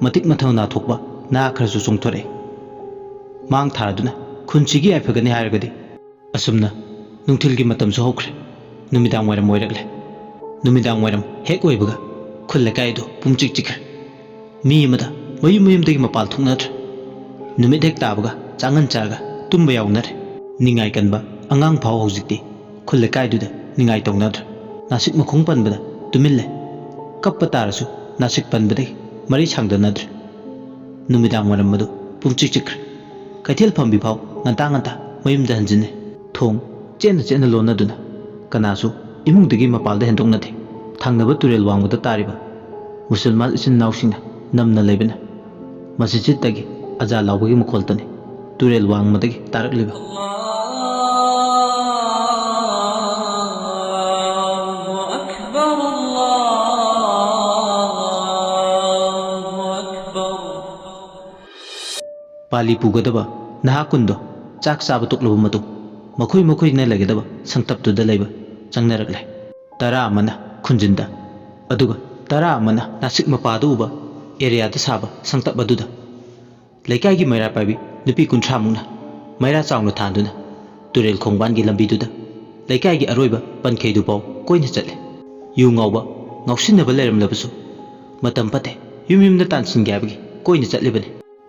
ꯃꯇꯤꯛ ꯃꯊꯧꯅꯥ ꯊꯣꯛꯄ ꯅꯍꯥ ꯈꯔꯁꯨ ꯆꯣꯡꯊꯣꯔꯛꯏ꯫ ꯃꯥꯡ ꯊꯥꯔꯗꯨꯅ ꯈꯨꯟꯁꯤꯒꯤ ꯌꯥꯏꯐꯒꯅꯤ ꯍꯥꯏꯔꯒꯗꯤ꯫ ꯑꯁꯨꯝꯅ ꯅꯨꯡꯊꯤꯜꯒꯤ ꯃꯇꯝꯁꯨ ꯍꯧꯈ꯭ꯔꯦ꯫ ꯅꯨꯃꯤꯗꯥꯡ ꯋꯥꯏꯔꯝ ꯑꯣꯏꯔꯛꯂꯦ꯫ ꯅꯨꯃꯤꯗꯥꯡ ꯋꯥꯏꯔꯝ ꯍꯦꯛ ꯑꯣꯏꯕꯒ ꯈꯨꯜ ꯂꯩꯀꯥꯏ ꯑꯗꯨ ꯄꯨꯝꯆꯤꯛ ꯆꯤꯛꯈ꯭ꯔꯦ꯫ ꯃꯤ ꯑꯃꯗ ꯃꯌꯨꯝ ꯃꯌꯨꯝꯗꯒꯤ ꯃꯄꯥꯜ ꯊꯣꯛꯅꯗ꯭ꯔꯦ꯫ ꯅꯨꯃꯤꯠ ꯍꯦꯛ ꯇꯥꯕꯒ ꯆꯥꯡꯉꯟ ꯆꯥꯔꯒ ꯇꯨꯝꯕ ꯌꯥꯎꯅꯔꯦ꯫ ꯅꯤꯡꯉꯥꯏ ꯀꯟꯕ ꯑꯉꯥꯡ ꯐꯥꯎ ꯍꯧꯖꯤꯛꯇꯤ ꯈꯨꯜ ꯂꯩꯀꯥꯏꯗꯨꯗ ꯅꯤꯡꯉꯥꯏ ꯇꯧꯅꯗ꯭ꯔꯦ꯫ ꯅꯥꯁꯤꯛ ꯃꯈꯣꯡ ꯄꯟꯕꯗ ꯇꯨꯃꯤꯟ ꯂꯩ꯫ ꯀꯞꯄ ꯇꯥꯔꯁꯨ ꯅꯥꯁꯤꯛ ꯄꯟꯕꯗꯒꯤ ꯃꯔꯤ ꯁꯥꯡꯗꯅꯗ꯭ꯔꯦ꯫ ꯅꯨꯃꯤꯗꯥꯡ ꯋꯥꯏꯔꯝ ꯑꯗꯨ ꯄꯨꯝꯆꯤꯛ ꯆꯤꯛꯈ꯭ꯔꯦ꯫ ꯀꯩꯊꯦꯜ ꯐꯝꯕꯤ ꯐꯥꯎ ꯉꯟꯇꯥ ꯉꯟꯇꯥ ꯃꯌꯨꯝꯗ ꯍꯟꯖꯤꯟꯅꯩ꯫ ꯊꯣꯡ ꯆꯦꯠꯅ ꯆꯦꯠꯅ ꯂꯣꯟꯅꯗꯨꯅ ꯀꯅꯥꯁꯨ ꯏꯃꯨꯡꯗꯒꯤ ꯃꯄꯥꯜꯗ ꯍꯦꯟꯗꯣꯛꯅꯗꯦ꯫ ꯊꯪꯅꯕ ꯇꯨꯔꯦꯜ ꯋꯥꯡꯃꯗ ꯇꯥꯔꯤꯕ ꯃꯨꯁꯜꯃꯥꯟ ꯏꯆꯤꯟ ꯏꯅꯥꯎꯁꯤꯡꯅ ꯅꯝꯅ ꯂꯩꯕꯅ ꯃꯁꯖꯤꯗꯇꯒꯤ ꯑꯖꯥ ꯂꯥꯎꯕꯒꯤ ꯃꯈꯣꯜꯇꯅꯤ ꯇꯨꯔꯦꯜ ꯋꯥꯡꯃꯗꯒꯤ ꯇꯥꯔꯛꯂꯤꯕ꯫ الله أكبر، الله أكبر. ꯄꯥꯂꯤ ꯄꯨꯒꯗꯕ ꯅꯍꯥ ꯀꯨꯟꯗꯣ ꯆꯥꯛ ꯆꯥꯕ ꯇꯣꯛꯂꯕ ꯃꯇꯨꯡ ꯃꯈꯣꯏ ꯃꯈꯣꯏꯅ ꯂꯩꯒꯗꯕ ꯁꯪꯇꯞꯇꯨꯗ ꯂꯩꯕ ꯆꯪꯅꯔꯛꯂꯦ꯫ ꯇꯔꯥ ꯑꯃꯅ ꯈꯨꯟꯖꯤꯟꯗ, ꯑꯗꯨꯒ ꯇꯔꯥ ꯑꯃꯅ ꯅꯥꯁꯤꯛ ꯃꯄꯥꯗ ꯎꯕ ꯑꯦꯔꯤꯌꯥꯗ ꯁꯥꯕ ꯁꯪꯇꯞ ꯑꯗꯨꯗ꯫ ꯂꯩꯀꯥꯏꯒꯤ ꯃꯩꯔꯥ ꯄꯥꯏꯕꯤ ꯅꯨꯄꯤ ꯀꯨꯟꯊ꯭ꯔꯥꯃꯨꯛꯅ ꯃꯩꯔꯥ ꯆꯥꯎꯅ ꯊꯥꯟꯗꯨꯅ ꯇꯨꯔꯦꯜ ꯈꯣꯡꯕꯥꯟꯒꯤ ꯂꯝꯕꯤꯗꯨꯗ ꯂꯩꯀꯥꯏꯒꯤ ꯑꯔꯣꯏꯕ ꯄꯟꯈꯩꯗꯨꯐꯥꯎ ꯀꯣꯏꯅ ꯆꯠꯂꯦ꯫ ꯌꯨ ꯉꯥꯎꯕ, ꯉꯥꯎꯁꯤꯟꯅꯕ ꯂꯩꯔꯝꯂꯕꯁꯨ ꯃꯇꯝ ꯐꯠꯇꯦ, ꯌꯨꯝ ꯌꯨꯝꯗ ꯇꯥꯟꯁꯤꯟꯒꯦ ꯍꯥꯏꯕꯒꯤ ꯀꯣꯏꯅ ꯆꯠꯂꯤꯕꯅꯤ꯫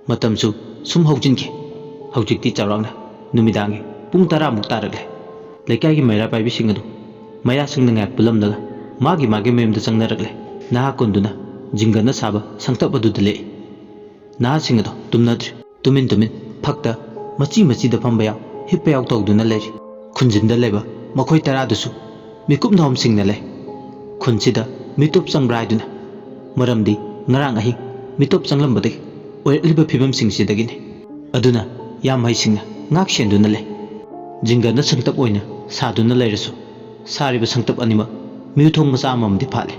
ꯃꯇꯝꯁꯨ ꯁꯨꯝ ꯍꯧꯖꯤꯟꯈꯤ꯫ ꯍꯧꯖꯤꯛꯇꯤ ꯆꯥꯎꯔꯥꯛꯅ ꯅꯨꯃꯤꯗꯥꯡꯒꯤ ꯄꯨꯡ ꯇꯔꯥꯃꯨꯛ ꯇꯥꯔꯛꯂꯦ꯫ ꯂꯩꯀꯥꯏꯒꯤ ꯃꯩꯔꯥ ꯄꯥꯏꯕꯤꯁꯤꯡ ꯑꯗꯨ ꯃꯩꯔꯥꯁꯤꯡꯅ ꯉꯥꯏꯍꯥꯛ ꯄꯨꯜꯂꯝꯂꯒ ꯃꯥꯒꯤ ꯃꯥꯒꯤ ꯃꯌꯨꯝꯗ ꯆꯪꯅꯔꯛꯂꯦ꯫ ꯅꯍꯥ ꯀꯨꯟꯗꯨꯅ ꯖꯤꯡꯒꯅ ꯁꯥꯕ ꯁꯪꯇꯞ ꯑꯗꯨꯗ ꯂꯦꯛꯏ꯫ ꯅꯍꯥꯁꯤꯡ ꯑꯗꯣ ꯇꯨꯝꯅꯗ꯭ꯔꯤ꯫ ꯇꯨꯃꯤꯟ ꯇꯨꯃꯤꯟ ꯐꯛꯇ ꯃꯆꯤ ꯃꯆꯤꯗ ꯐꯝꯕ ꯌꯥꯎ, ꯍꯤꯞꯄ ꯌꯥꯎ ꯇꯧꯗꯨꯅ ꯂꯩꯔꯤ꯫ ꯈꯨꯟꯖꯤꯟꯗ ꯂꯩꯕ ꯃꯈꯣꯏ ꯇꯔꯥꯗꯨꯁꯨ ꯃꯤꯀꯨꯞ ꯅꯍꯨꯝꯁꯤꯡꯅ ꯂꯩ꯫ ꯈꯨꯟꯁꯤꯗ ꯃꯤꯇꯣꯞ ꯆꯪꯕ꯭ꯔꯥ ꯍꯥꯏꯗꯨꯅ꯫ ꯃꯔꯝꯗꯤ ꯉꯔꯥꯡ ꯑꯍꯤꯡ ꯃꯤꯇꯣꯞ ꯆꯪꯂꯝꯕꯗꯒꯤ ꯑꯣꯏꯔꯛꯂꯤꯕ ꯐꯤꯕꯝꯁꯤꯡꯁꯤꯗꯒꯤꯅꯤ꯫ ꯑꯗꯨꯅ ꯌꯥꯝꯍꯩꯁꯤꯡꯅ ꯉꯥꯛ ꯁꯦꯟꯗꯨꯅ ꯂꯩ꯫ ꯖꯤꯡꯒꯅ ꯁꯪꯇꯞ ꯑꯣꯏꯅ ꯁꯥꯗꯨꯅ ꯂꯩꯔꯁꯨ, ꯁꯥꯔꯤꯕ ꯁꯪꯇꯞ ꯑꯅꯤꯃꯛ ꯃꯤꯌꯨꯊꯣꯡ ꯃꯆꯥ ꯑꯃꯃꯝꯗꯤ ꯐꯥꯠꯂꯤ꯫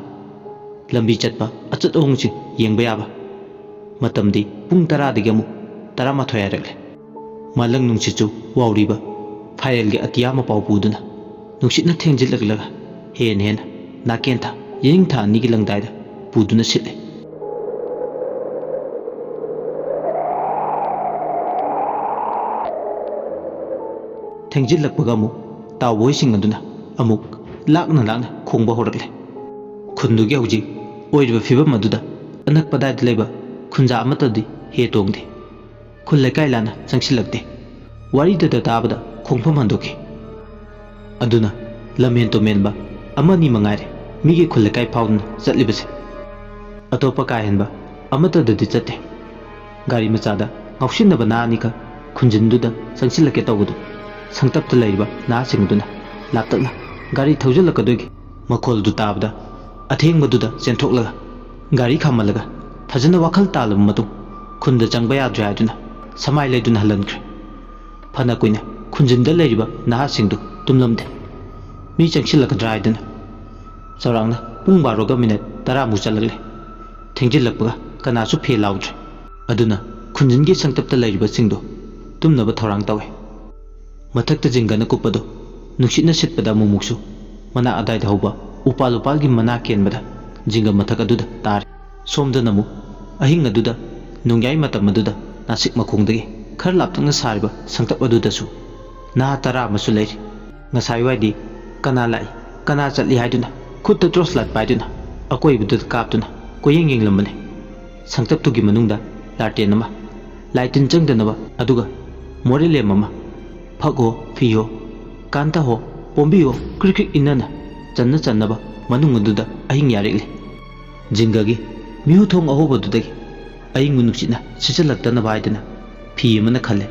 ꯂꯝꯕꯤ ꯆꯠꯄ ꯑꯆꯠ ꯑꯍꯣꯡꯁꯤꯡ ꯌꯦꯡꯕ ꯌꯥꯕ꯫ ꯃꯇꯝꯗꯤ ꯄꯨꯡ ꯇꯔꯥꯗꯒꯤ ꯑꯃꯨꯛ ꯇꯔꯥꯃꯥꯊꯣꯏ ꯍꯥꯏꯔꯛꯂꯦ꯫ ꯃꯥꯂꯪ ꯅꯨꯡꯁꯤꯠꯁꯨ ꯋꯥꯎꯔꯤꯕ ꯐꯥꯏꯔꯦꯜꯒꯤ ꯑꯇꯤꯌꯥ ꯃꯄꯥꯎ ꯄꯨꯗꯨꯅ ꯅꯨꯡꯁꯤꯠꯅ ꯊꯦꯡꯖꯤꯜꯂꯛꯂꯒ ꯍꯦꯟꯅ ꯍꯦꯟꯅ ꯅꯥꯀꯦꯟꯊꯥ ꯌꯦꯅꯤꯡꯊꯥ ꯑꯅꯤꯒꯤ ꯂꯪꯗꯥꯏꯗ ꯄꯨꯗꯨꯅ ꯁꯤꯠꯂꯦ꯫ ꯊꯦꯡꯖꯤꯜꯂꯛꯄꯒ ꯑꯃꯨꯛ ꯇꯥꯎꯕꯣꯏꯁꯤꯡ ꯑꯗꯨꯅ ꯑꯃꯨꯛ ꯂꯥꯛꯅ ꯂꯥꯛꯅ ꯈꯣꯡꯕ ꯍꯧꯔꯛꯂꯦ꯫ ꯈꯨꯟꯗꯨꯒꯤ ꯍꯧꯖꯤꯛ ꯑꯣꯏꯔꯤꯕ ꯐꯤꯕꯝ ꯑꯗꯨꯗ ꯑꯅꯛꯄꯗꯥꯏꯗ ꯂꯩꯕ ꯈꯨꯟꯖꯥ ꯑꯃꯠꯇꯗꯤ ꯍꯦ ꯇꯣꯡꯗꯦ꯫ ꯈꯨꯜ ꯂꯩꯀꯥꯏ ꯂꯥꯟꯅ ꯆꯪꯁꯤꯜꯂꯛꯇꯦ꯫ ꯋꯥꯔꯤꯗꯨꯗ ꯇꯥꯕꯗ ꯈꯣꯡꯐꯝ ꯍꯟꯗꯣꯛꯈꯤ꯫ ꯑꯗꯨꯅ ꯂꯝꯍꯦꯟ ꯇꯨꯝꯍꯦꯟꯕ ꯑꯃꯅꯤ ꯃꯉꯥꯏꯔꯦ ꯃꯤꯒꯤ ꯈꯨꯜ ꯂꯩꯀꯥꯏ ꯐꯥꯎꯗꯨꯅ ꯆꯠꯂꯤꯕꯁꯦ꯫ ꯑꯇꯣꯞꯄ ꯀꯥ ꯍꯦꯟꯕ ꯑꯃꯠꯇꯗꯗꯤ ꯆꯠꯇꯦ꯫ ꯒꯥꯔꯤ ꯃꯆꯥꯗ ꯉꯥꯎꯁꯤꯟꯅꯕ ꯅꯍꯥ ꯑꯅꯤꯈꯛ ꯈꯨꯟꯖꯤꯟꯗꯨꯗ ꯆꯪꯁꯤꯜꯂꯛꯀꯦ ꯇꯧꯕꯗꯨ ꯁꯪꯇꯞꯇ ꯂꯩꯔꯤꯕ ꯅꯍꯥꯁꯤꯡꯗꯨꯅ ꯂꯥꯞꯇꯛꯅ ꯒꯥꯔꯤ ꯊꯧꯖꯤꯜꯂꯛꯀꯗꯣꯏꯒꯤ ꯃꯈꯣꯜꯗꯨ ꯇꯥꯕꯗ ꯑꯊꯦꯡꯕꯗꯨꯗ ꯆꯦꯟꯊꯣꯛꯂꯒ ꯒꯥꯔꯤ ꯈꯥꯝꯍꯜꯂꯒ ꯐꯖꯅ ꯋꯥꯈꯜ ꯇꯥꯜꯂꯕ ꯃꯇꯨꯡ ꯈꯨꯟꯗ ꯆꯪꯕ ꯌꯥꯗ꯭ꯔꯦ ꯍꯥꯏꯗꯨꯅ ꯁꯃꯥꯏ ꯂꯩꯗꯨꯅ ꯍꯜꯍꯟꯈ꯭ꯔꯦ꯫ ꯐꯅ ꯀꯨꯏꯅ ꯈꯨꯟꯖꯤꯟꯗ ꯂꯩꯔꯤꯕ ꯅꯍꯥꯁꯤꯡꯗꯨ ꯇꯨꯝꯂꯝꯗꯦ꯫ ꯃꯤ ꯆꯪꯁꯤꯜꯂꯛꯀꯗ꯭ꯔꯥ ꯍꯥꯏꯗꯨꯅ꯫ ꯆꯥꯎꯔꯥꯛꯅ ꯄꯨꯡ ꯕꯥꯔꯣꯒ ꯃꯤꯅꯠ ꯇꯔꯥꯃꯨꯛ ꯆꯠꯂꯛꯂꯦ꯫ ꯊꯦꯡꯖꯤꯜꯂꯛꯄꯒ ꯀꯅꯥꯁꯨ ꯐꯦ ꯂꯥꯎꯗ꯭ꯔꯦ꯫ ꯑꯗꯨꯅ ꯈꯨꯟꯖꯤꯟꯒꯤ ꯁꯪꯇꯞꯇ ꯂꯩꯔꯤꯕꯁꯤꯡꯗꯨ ꯇꯨꯝꯅꯕ ꯊꯧꯔꯥꯡ ꯇꯧꯏ꯫ ꯃꯊꯛꯇ ꯖꯤꯡꯒꯅ ꯀꯨꯞꯄꯗꯨ ꯅꯨꯡꯁꯤꯠꯅ ꯁꯤꯠꯄꯗ ꯑꯃꯨꯛꯃꯨꯛꯁꯨ ꯃꯅꯥꯛ ꯑꯗꯥꯏꯗ ꯍꯧꯕ ꯎꯄꯥꯜ ꯎꯄꯥꯜꯒꯤ ꯃꯅꯥ ꯀꯦꯟꯕꯗ ꯖꯤꯡꯒ ꯃꯊꯛ ꯑꯗꯨꯗ ꯇꯥꯔꯦ꯫ ꯁꯣꯝꯗꯅ ꯑꯃꯨꯛ ꯑꯍꯤꯡ ꯑꯗꯨꯗ ꯅꯣꯡꯌꯥꯏ ꯃꯇꯝ ꯑꯗꯨꯗ ꯅꯥꯁꯤꯛ ꯃꯈꯣꯡꯗꯒꯤ ꯈꯔ ꯂꯥꯞꯇꯛꯅ ꯁꯥꯔꯤꯕ ꯁꯪꯇꯞ ꯑꯗꯨꯗꯁꯨ ꯅꯍꯥ ꯇꯔꯥ ꯑꯃꯁꯨ ꯂꯩꯔꯤ꯫ ꯉꯁꯥꯏꯋꯥꯏꯗꯤ ꯀꯅꯥ ꯂꯥꯛꯏ, ꯀꯅꯥ ꯆꯠꯂꯤ ꯍꯥꯏꯗꯨꯅ ꯈꯨꯠꯇ ꯇꯣꯔꯆ ꯂꯥꯏꯠ ꯄꯥꯏꯗꯨꯅ ꯑꯀꯣꯏꯕꯗꯨꯗ ꯀꯥꯞꯇꯨꯅ ꯀꯣꯏꯌꯦꯡ ꯌꯦꯡꯂꯝꯕꯅꯤ꯫ ꯁꯪꯇꯞꯇꯨꯒꯤ ꯃꯅꯨꯡꯗ ꯂꯥꯇꯦꯟ ꯑꯃ, ꯂꯥꯏ ꯇꯤꯟ ꯆꯪꯗꯅꯕ, ꯑꯗꯨꯒ ꯃꯣꯔꯦ ꯂꯦꯝ ꯑꯃ, ꯐꯛ ꯍꯣ, ꯐꯤ ꯍꯣ, ꯀꯥꯟꯇ ꯍꯣ, ꯄꯣꯝꯕꯤ ꯍꯣ, ꯀ꯭ꯔꯤꯛ ꯀ꯭ꯔꯤꯛ ꯏꯟꯅꯅ ꯆꯟꯅ ꯆꯟꯅꯕ ꯃꯅꯨꯡ ꯑꯗꯨꯗ ꯑꯍꯤꯡ ꯌꯥꯔꯦꯛꯂꯤ꯫ ꯖꯤꯡꯒꯒꯤ ꯃꯤꯍꯨ ꯊꯣꯡ ꯑꯍꯣꯕꯗꯨꯗꯒꯤ ꯑꯏꯪꯕ ꯅꯨꯡꯁꯤꯠꯅ ꯁꯤꯠꯆꯜꯂꯛꯇꯅꯕ ꯍꯥꯏꯗꯅ ꯐꯤ ꯑꯃꯅ ꯈꯜꯂꯦ꯫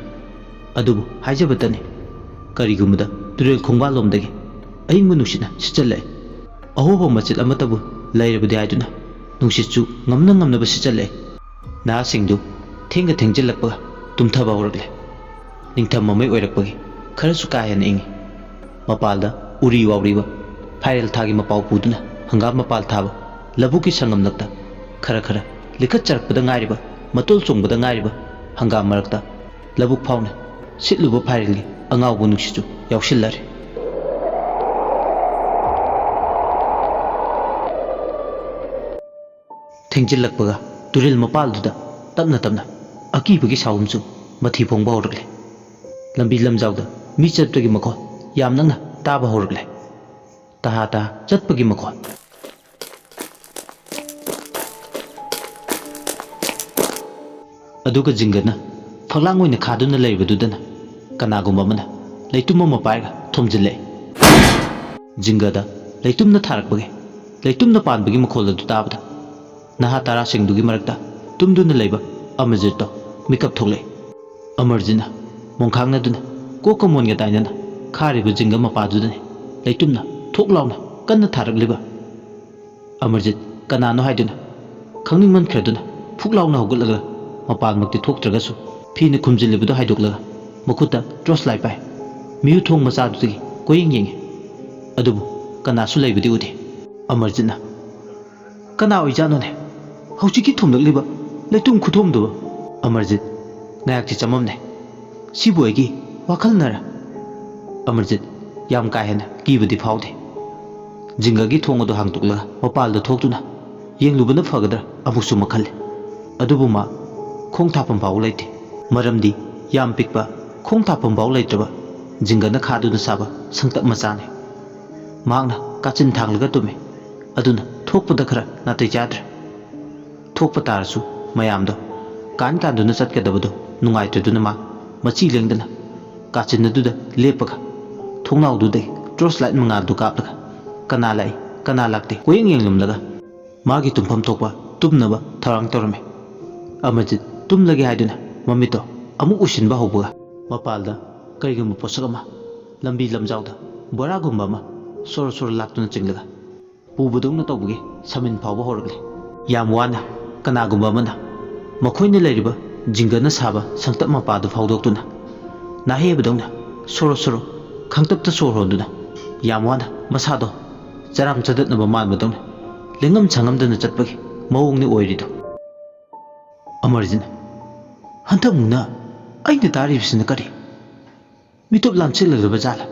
ꯑꯗꯨꯕꯨ ꯍꯥꯏꯖꯕꯇꯅꯤ, ꯀꯔꯤꯒꯨꯝꯕꯗ ꯇꯨꯔꯦꯜ ꯈꯣꯡꯕꯥꯜꯂꯣꯝꯗꯒꯤ ꯑꯏꯪꯕ ꯅꯨꯡꯁꯤꯠꯅ ꯁꯤꯠꯆꯜꯂꯛꯑꯦ꯫ ꯑꯍꯣꯕ ꯃꯆꯦꯠ ꯑꯃꯠꯇꯕꯨ ꯂꯩꯔꯕꯗꯤ ꯍꯥꯏꯗꯨꯅ ꯅꯨꯡꯁꯤꯠꯁꯨ ꯉꯝꯅ ꯉꯝꯅꯕ ꯁꯤꯠꯆꯜꯂꯛꯑꯦ꯫ ꯅꯍꯥꯁꯤꯡꯗꯨ ꯊꯦꯡꯒ ꯊꯦꯡꯖꯤꯜꯂꯛꯄꯒ ꯇꯨꯝꯊꯕ ꯍꯧꯔꯛꯂꯦ꯫ ꯅꯤꯡꯊꯝ ꯃꯃꯩ ꯑꯣꯏꯔꯛꯄꯒꯤ ꯈꯔꯁꯨ ꯀꯥ ꯍꯦꯟꯅ ꯏꯪꯉꯤ꯫ ꯃꯄꯥꯜꯗ ꯎꯔꯤ ꯋꯥꯎꯔꯤꯕ ꯐꯥꯏꯔꯦꯜ ꯊꯥꯒꯤ ꯃꯄꯥꯎ ꯄꯨꯗꯨꯅ ꯍꯪꯒꯥꯝ ꯃꯄꯥꯜ ꯊꯥꯕ ꯂꯧꯕꯨꯛꯀꯤ ꯁꯪꯒꯝꯂꯛꯇ ꯈꯔ ꯈꯔ ꯂꯤꯈꯠꯆꯔꯛꯄꯗ ꯉꯥꯏꯔꯤꯕ, ꯃꯇꯣꯜ ꯆꯣꯡꯕꯗ ꯉꯥꯏꯔꯤꯕ ꯍꯪꯒꯥꯝ ꯃꯔꯛꯇ ꯂꯧꯕꯨꯛ ꯐꯥꯎꯅ ꯁꯤꯠꯂꯨꯕ ꯐꯥꯏꯔꯦꯜꯒꯤ ꯑꯉꯥꯎꯕ ꯅꯨꯡꯁꯤꯠꯁꯨ ꯌꯥꯎꯁꯤꯜꯂꯔꯦ꯫ ꯊꯦꯡꯖꯤꯜꯂꯛꯄꯒ ꯇꯨꯔꯦꯜ ꯃꯄꯥꯜꯗꯨꯗ ꯇꯞꯅ ꯇꯞꯅ ꯑꯀꯤꯕꯒꯤ ꯁꯥꯎꯝꯁꯨ ꯃꯊꯤ ꯐꯣꯡꯕ ꯍꯧꯔꯛꯂꯦ꯫ ꯂꯝꯕꯤ ꯂꯝꯖꯥꯎꯗ ꯃꯤ ꯆꯠꯄꯒꯤ ꯃꯈꯣꯜ ꯌꯥꯝ ꯅꯛꯅ ꯇꯥꯕ ꯍꯧꯔꯛꯂꯦ꯫ ꯇꯍꯥ ꯇꯍꯥ ꯆꯠꯄꯒꯤ ꯃꯈꯣꯜ꯫ ꯑꯗꯨꯒ ꯖꯤꯡꯒꯅ ꯐꯛꯂꯥꯡ ꯑꯣꯏꯅ ꯈꯥꯗꯨꯅ ꯂꯩꯔꯤꯕꯗꯨꯗꯅ ꯀꯅꯥꯒꯨꯝꯕ ꯑꯃꯅ ꯂꯩꯇꯨꯝ ꯑꯃ ꯄꯥꯏꯔꯒ ꯊꯣꯝꯖꯤꯜꯂꯛꯏ꯫ ꯖꯤꯡꯒꯗ ꯂꯩꯇꯨꯝꯅ ꯊꯥꯔꯛꯄꯒꯤ, ꯂꯩꯇꯨꯝꯅ ꯄꯥꯟꯕꯒꯤ ꯃꯈꯣꯜ ꯑꯗꯨ ꯇꯥꯕꯗ ꯅꯍꯥ ꯇꯔꯥꯁꯤꯡꯗꯨꯒꯤ ꯃꯔꯛꯇ ꯇꯨꯝꯗꯨꯅ ꯂꯩꯕ ꯑꯃꯔꯖꯤꯠꯇꯣ ꯃꯤꯀꯞ ꯊꯣꯛꯂꯛꯏ꯫ ꯑꯃꯔꯖꯤꯠꯅ ꯃꯣꯡꯈꯥꯡꯅꯗꯨꯅ ꯀꯣꯛꯀ ꯃꯣꯟꯒ ꯇꯥꯏꯅꯅ ꯈꯥꯔꯤꯕ ꯖꯤꯡꯒ ꯃꯄꯥꯗꯨꯗꯅꯤ ꯂꯩꯇꯨꯝꯅ ꯊꯣꯛ ꯂꯥꯎꯅ ꯀꯟꯅ ꯊꯥꯔꯛꯂꯤꯕ꯫ ꯑꯃꯔꯖꯤꯠ ꯀꯅꯥꯅꯣ ꯍꯥꯏꯗꯨꯅ ꯈꯪꯅꯤꯡꯃꯟꯈ꯭ꯔꯗꯨꯅ ꯐꯨꯛ ꯂꯥꯎꯅ ꯍꯧꯒꯠꯂꯒ ꯃꯄꯥꯟꯃꯛꯇꯤ ꯊꯣꯛꯇ꯭ꯔꯒꯁꯨ ꯐꯤꯅ ꯈꯨꯝꯖꯤꯜꯂꯤꯕꯗꯨ ꯍꯥꯏꯗꯣꯛꯂꯒ ꯃꯈꯨꯠꯇ ꯇꯣꯔꯆ ꯂꯥꯏꯠ ꯄꯥꯏ꯫ ꯃꯤꯌꯨ ꯊꯣꯡ ꯃꯆꯥꯗꯨꯗꯒꯤ ꯀꯣꯏꯌꯦꯡ ꯌꯦꯡꯉꯤ꯫ ꯑꯗꯨꯕꯨ ꯀꯅꯥꯁꯨ ꯂꯩꯕꯗꯤ ꯎꯗꯦ꯫ ꯑꯃꯔꯖꯤꯠꯅ, "ꯀꯅꯥ ꯑꯣꯏꯖꯥꯠꯅꯣꯅꯦ ꯍꯧꯖꯤꯛꯀꯤ ꯊꯣꯝꯂꯛꯂꯤꯕ ꯂꯩꯇꯨꯝ ꯈꯨꯊꯣꯝꯗꯨꯕꯨ?" ꯑꯃꯔꯖꯤꯠ ꯉꯥꯏꯍꯥꯛꯇꯤ ꯆꯃꯝꯅꯩ꯫ "ꯁꯤꯕꯨ ꯑꯩꯒꯤ ꯋꯥꯈꯜꯅꯔ?" ꯑꯃꯔꯖꯤꯠ ꯌꯥꯝ ꯀꯥ ꯍꯦꯟꯅ ꯀꯤꯕꯗꯤ ꯐꯥꯎꯗꯦ꯫ ꯖꯤꯡꯒꯒꯤ ꯊꯣꯡ ꯑꯗꯨ ꯍꯥꯡꯗꯣꯛꯂꯒ ꯃꯄꯥꯜꯗ ꯊꯣꯛꯇꯨꯅ ꯌꯦꯡꯂꯨꯕꯅ ꯐꯒꯗ꯭ꯔꯥ ꯑꯃꯨꯛꯁꯨ ꯃꯈꯜꯂꯤ꯫ ꯑꯗꯨꯕꯨ ꯃꯥ ꯈꯣꯡ ꯊꯥꯐꯝ ꯐꯥꯎ ꯂꯩꯇꯦ꯫ ꯃꯔꯝꯗꯤ ꯌꯥꯝ ꯄꯤꯛꯄ, ꯈꯣꯡ ꯊꯥꯐꯝ ꯐꯥꯎ ꯂꯩꯇ꯭ꯔꯕ ꯖꯤꯡꯒꯅ ꯈꯥꯗꯨꯅ ꯁꯥꯕ ꯁꯪꯇꯞ ꯃꯆꯥꯅꯤ꯫ ꯃꯍꯥꯛꯅ ꯀꯥꯆꯤꯟ ꯊꯥꯡꯂꯒ ꯇꯨꯝꯃꯤ꯫ ꯑꯗꯨꯅ ꯊꯣꯛꯄꯗ ꯈꯔ ꯅꯥꯇꯩ ꯆꯥꯗ꯭ꯔꯦ꯫ ꯊꯣꯛꯄ ꯇꯥꯔꯁꯨ ꯃꯌꯥꯝꯗꯣ ꯀꯥꯟ ꯀꯥꯟꯗꯨꯅ ꯆꯠꯀꯗꯕꯗꯣ ꯅꯨꯡꯉꯥꯏꯇ꯭ꯔꯗꯨꯅ ꯃꯥ ꯃꯆꯤ ꯂꯦꯡꯗꯅ ꯀꯥꯆꯤꯟ ꯑꯗꯨꯗ ꯂꯦꯞꯄꯒ ꯊꯣꯡꯅꯥꯎꯗꯨꯗꯒꯤ ꯇꯣꯔꯆ ꯂꯥꯏꯠ ꯃꯉꯥꯜꯗꯨ ꯀꯥꯞꯂꯒ ꯀꯅꯥ ꯂꯥꯛꯏ, ꯀꯅꯥ ꯂꯥꯛꯇꯦ ꯀꯣꯏꯌꯦꯡ ꯌꯦꯡꯂꯝꯂꯒ ꯃꯥꯒꯤ ꯇꯨꯝꯐꯝ ꯊꯣꯛꯄ ꯇꯨꯝꯅꯕ ꯊꯧꯔꯥꯡ ꯇꯧꯔꯝꯃꯤ꯫ ꯑꯃꯔꯖꯤꯠ ꯇꯨꯝꯂꯒꯦ ꯍꯥꯏꯗꯨꯅ ꯃꯃꯤꯠꯇꯣ ꯑꯃꯨꯛ ꯎꯏꯁꯤꯟꯕ ꯍꯧꯕꯒ, ꯃꯄꯥꯜꯗ ꯀꯔꯤꯒꯨꯝꯕ ꯄꯣꯠꯁꯛ ꯑꯃ ꯂꯝꯕꯤ ꯂꯝꯖꯥꯎꯗ ꯕꯣꯔꯥꯒꯨꯝꯕ ꯑꯃ ꯁꯣꯔꯣ ꯁꯣꯔꯣ ꯂꯥꯛꯇꯨꯅ ꯆꯤꯡꯂꯒ ꯄꯨꯕꯗꯧꯅ ꯇꯧꯕꯒꯤ ꯁꯃꯤꯟ ꯐꯥꯎꯕ ꯍꯧꯔꯛꯂꯦ꯫ ꯌꯥꯝ ꯋꯥꯅ ꯀꯅꯥꯒꯨꯝꯕ ꯑꯃꯅ ꯃꯈꯣꯏꯅ ꯂꯩꯔꯤꯕ ꯖꯤꯡꯒꯅ ꯁꯥꯕ ꯁꯪꯇꯞ ꯃꯄꯥꯗꯨ ꯐꯥꯎꯗꯣꯛꯇꯨꯅ, ꯅꯥꯍꯦꯕꯗꯧꯅ ꯁꯣꯔꯣ ꯁꯣꯔꯣ ꯈꯪꯇꯞꯇ ꯁꯣꯔ ꯍꯣꯟꯗꯨꯅ, ꯌꯥꯝ ꯋꯥꯅ ꯃꯁꯥꯗꯣ ꯆꯔꯥꯝ ꯆꯗꯠꯅꯕ ꯃꯥꯟꯕꯗꯧꯅ ꯂꯦꯡꯉꯝ ꯁꯥꯉꯝꯗꯅ ꯆꯠꯄꯒꯤ ꯃꯑꯣꯡꯅꯤ ꯑꯣꯏꯔꯤꯗꯣ꯫ ꯑꯃꯔꯖꯤꯠꯅ, "ꯍꯟꯗꯛꯃꯨꯛꯅ ꯑꯩꯅ ꯇꯥꯔꯤꯕꯁꯤꯅ ꯀꯔꯤ? ꯃꯤꯇꯣꯞ ꯂꯥꯝꯁꯤꯜꯂꯛꯂꯕ ꯖꯥꯠꯂꯥ?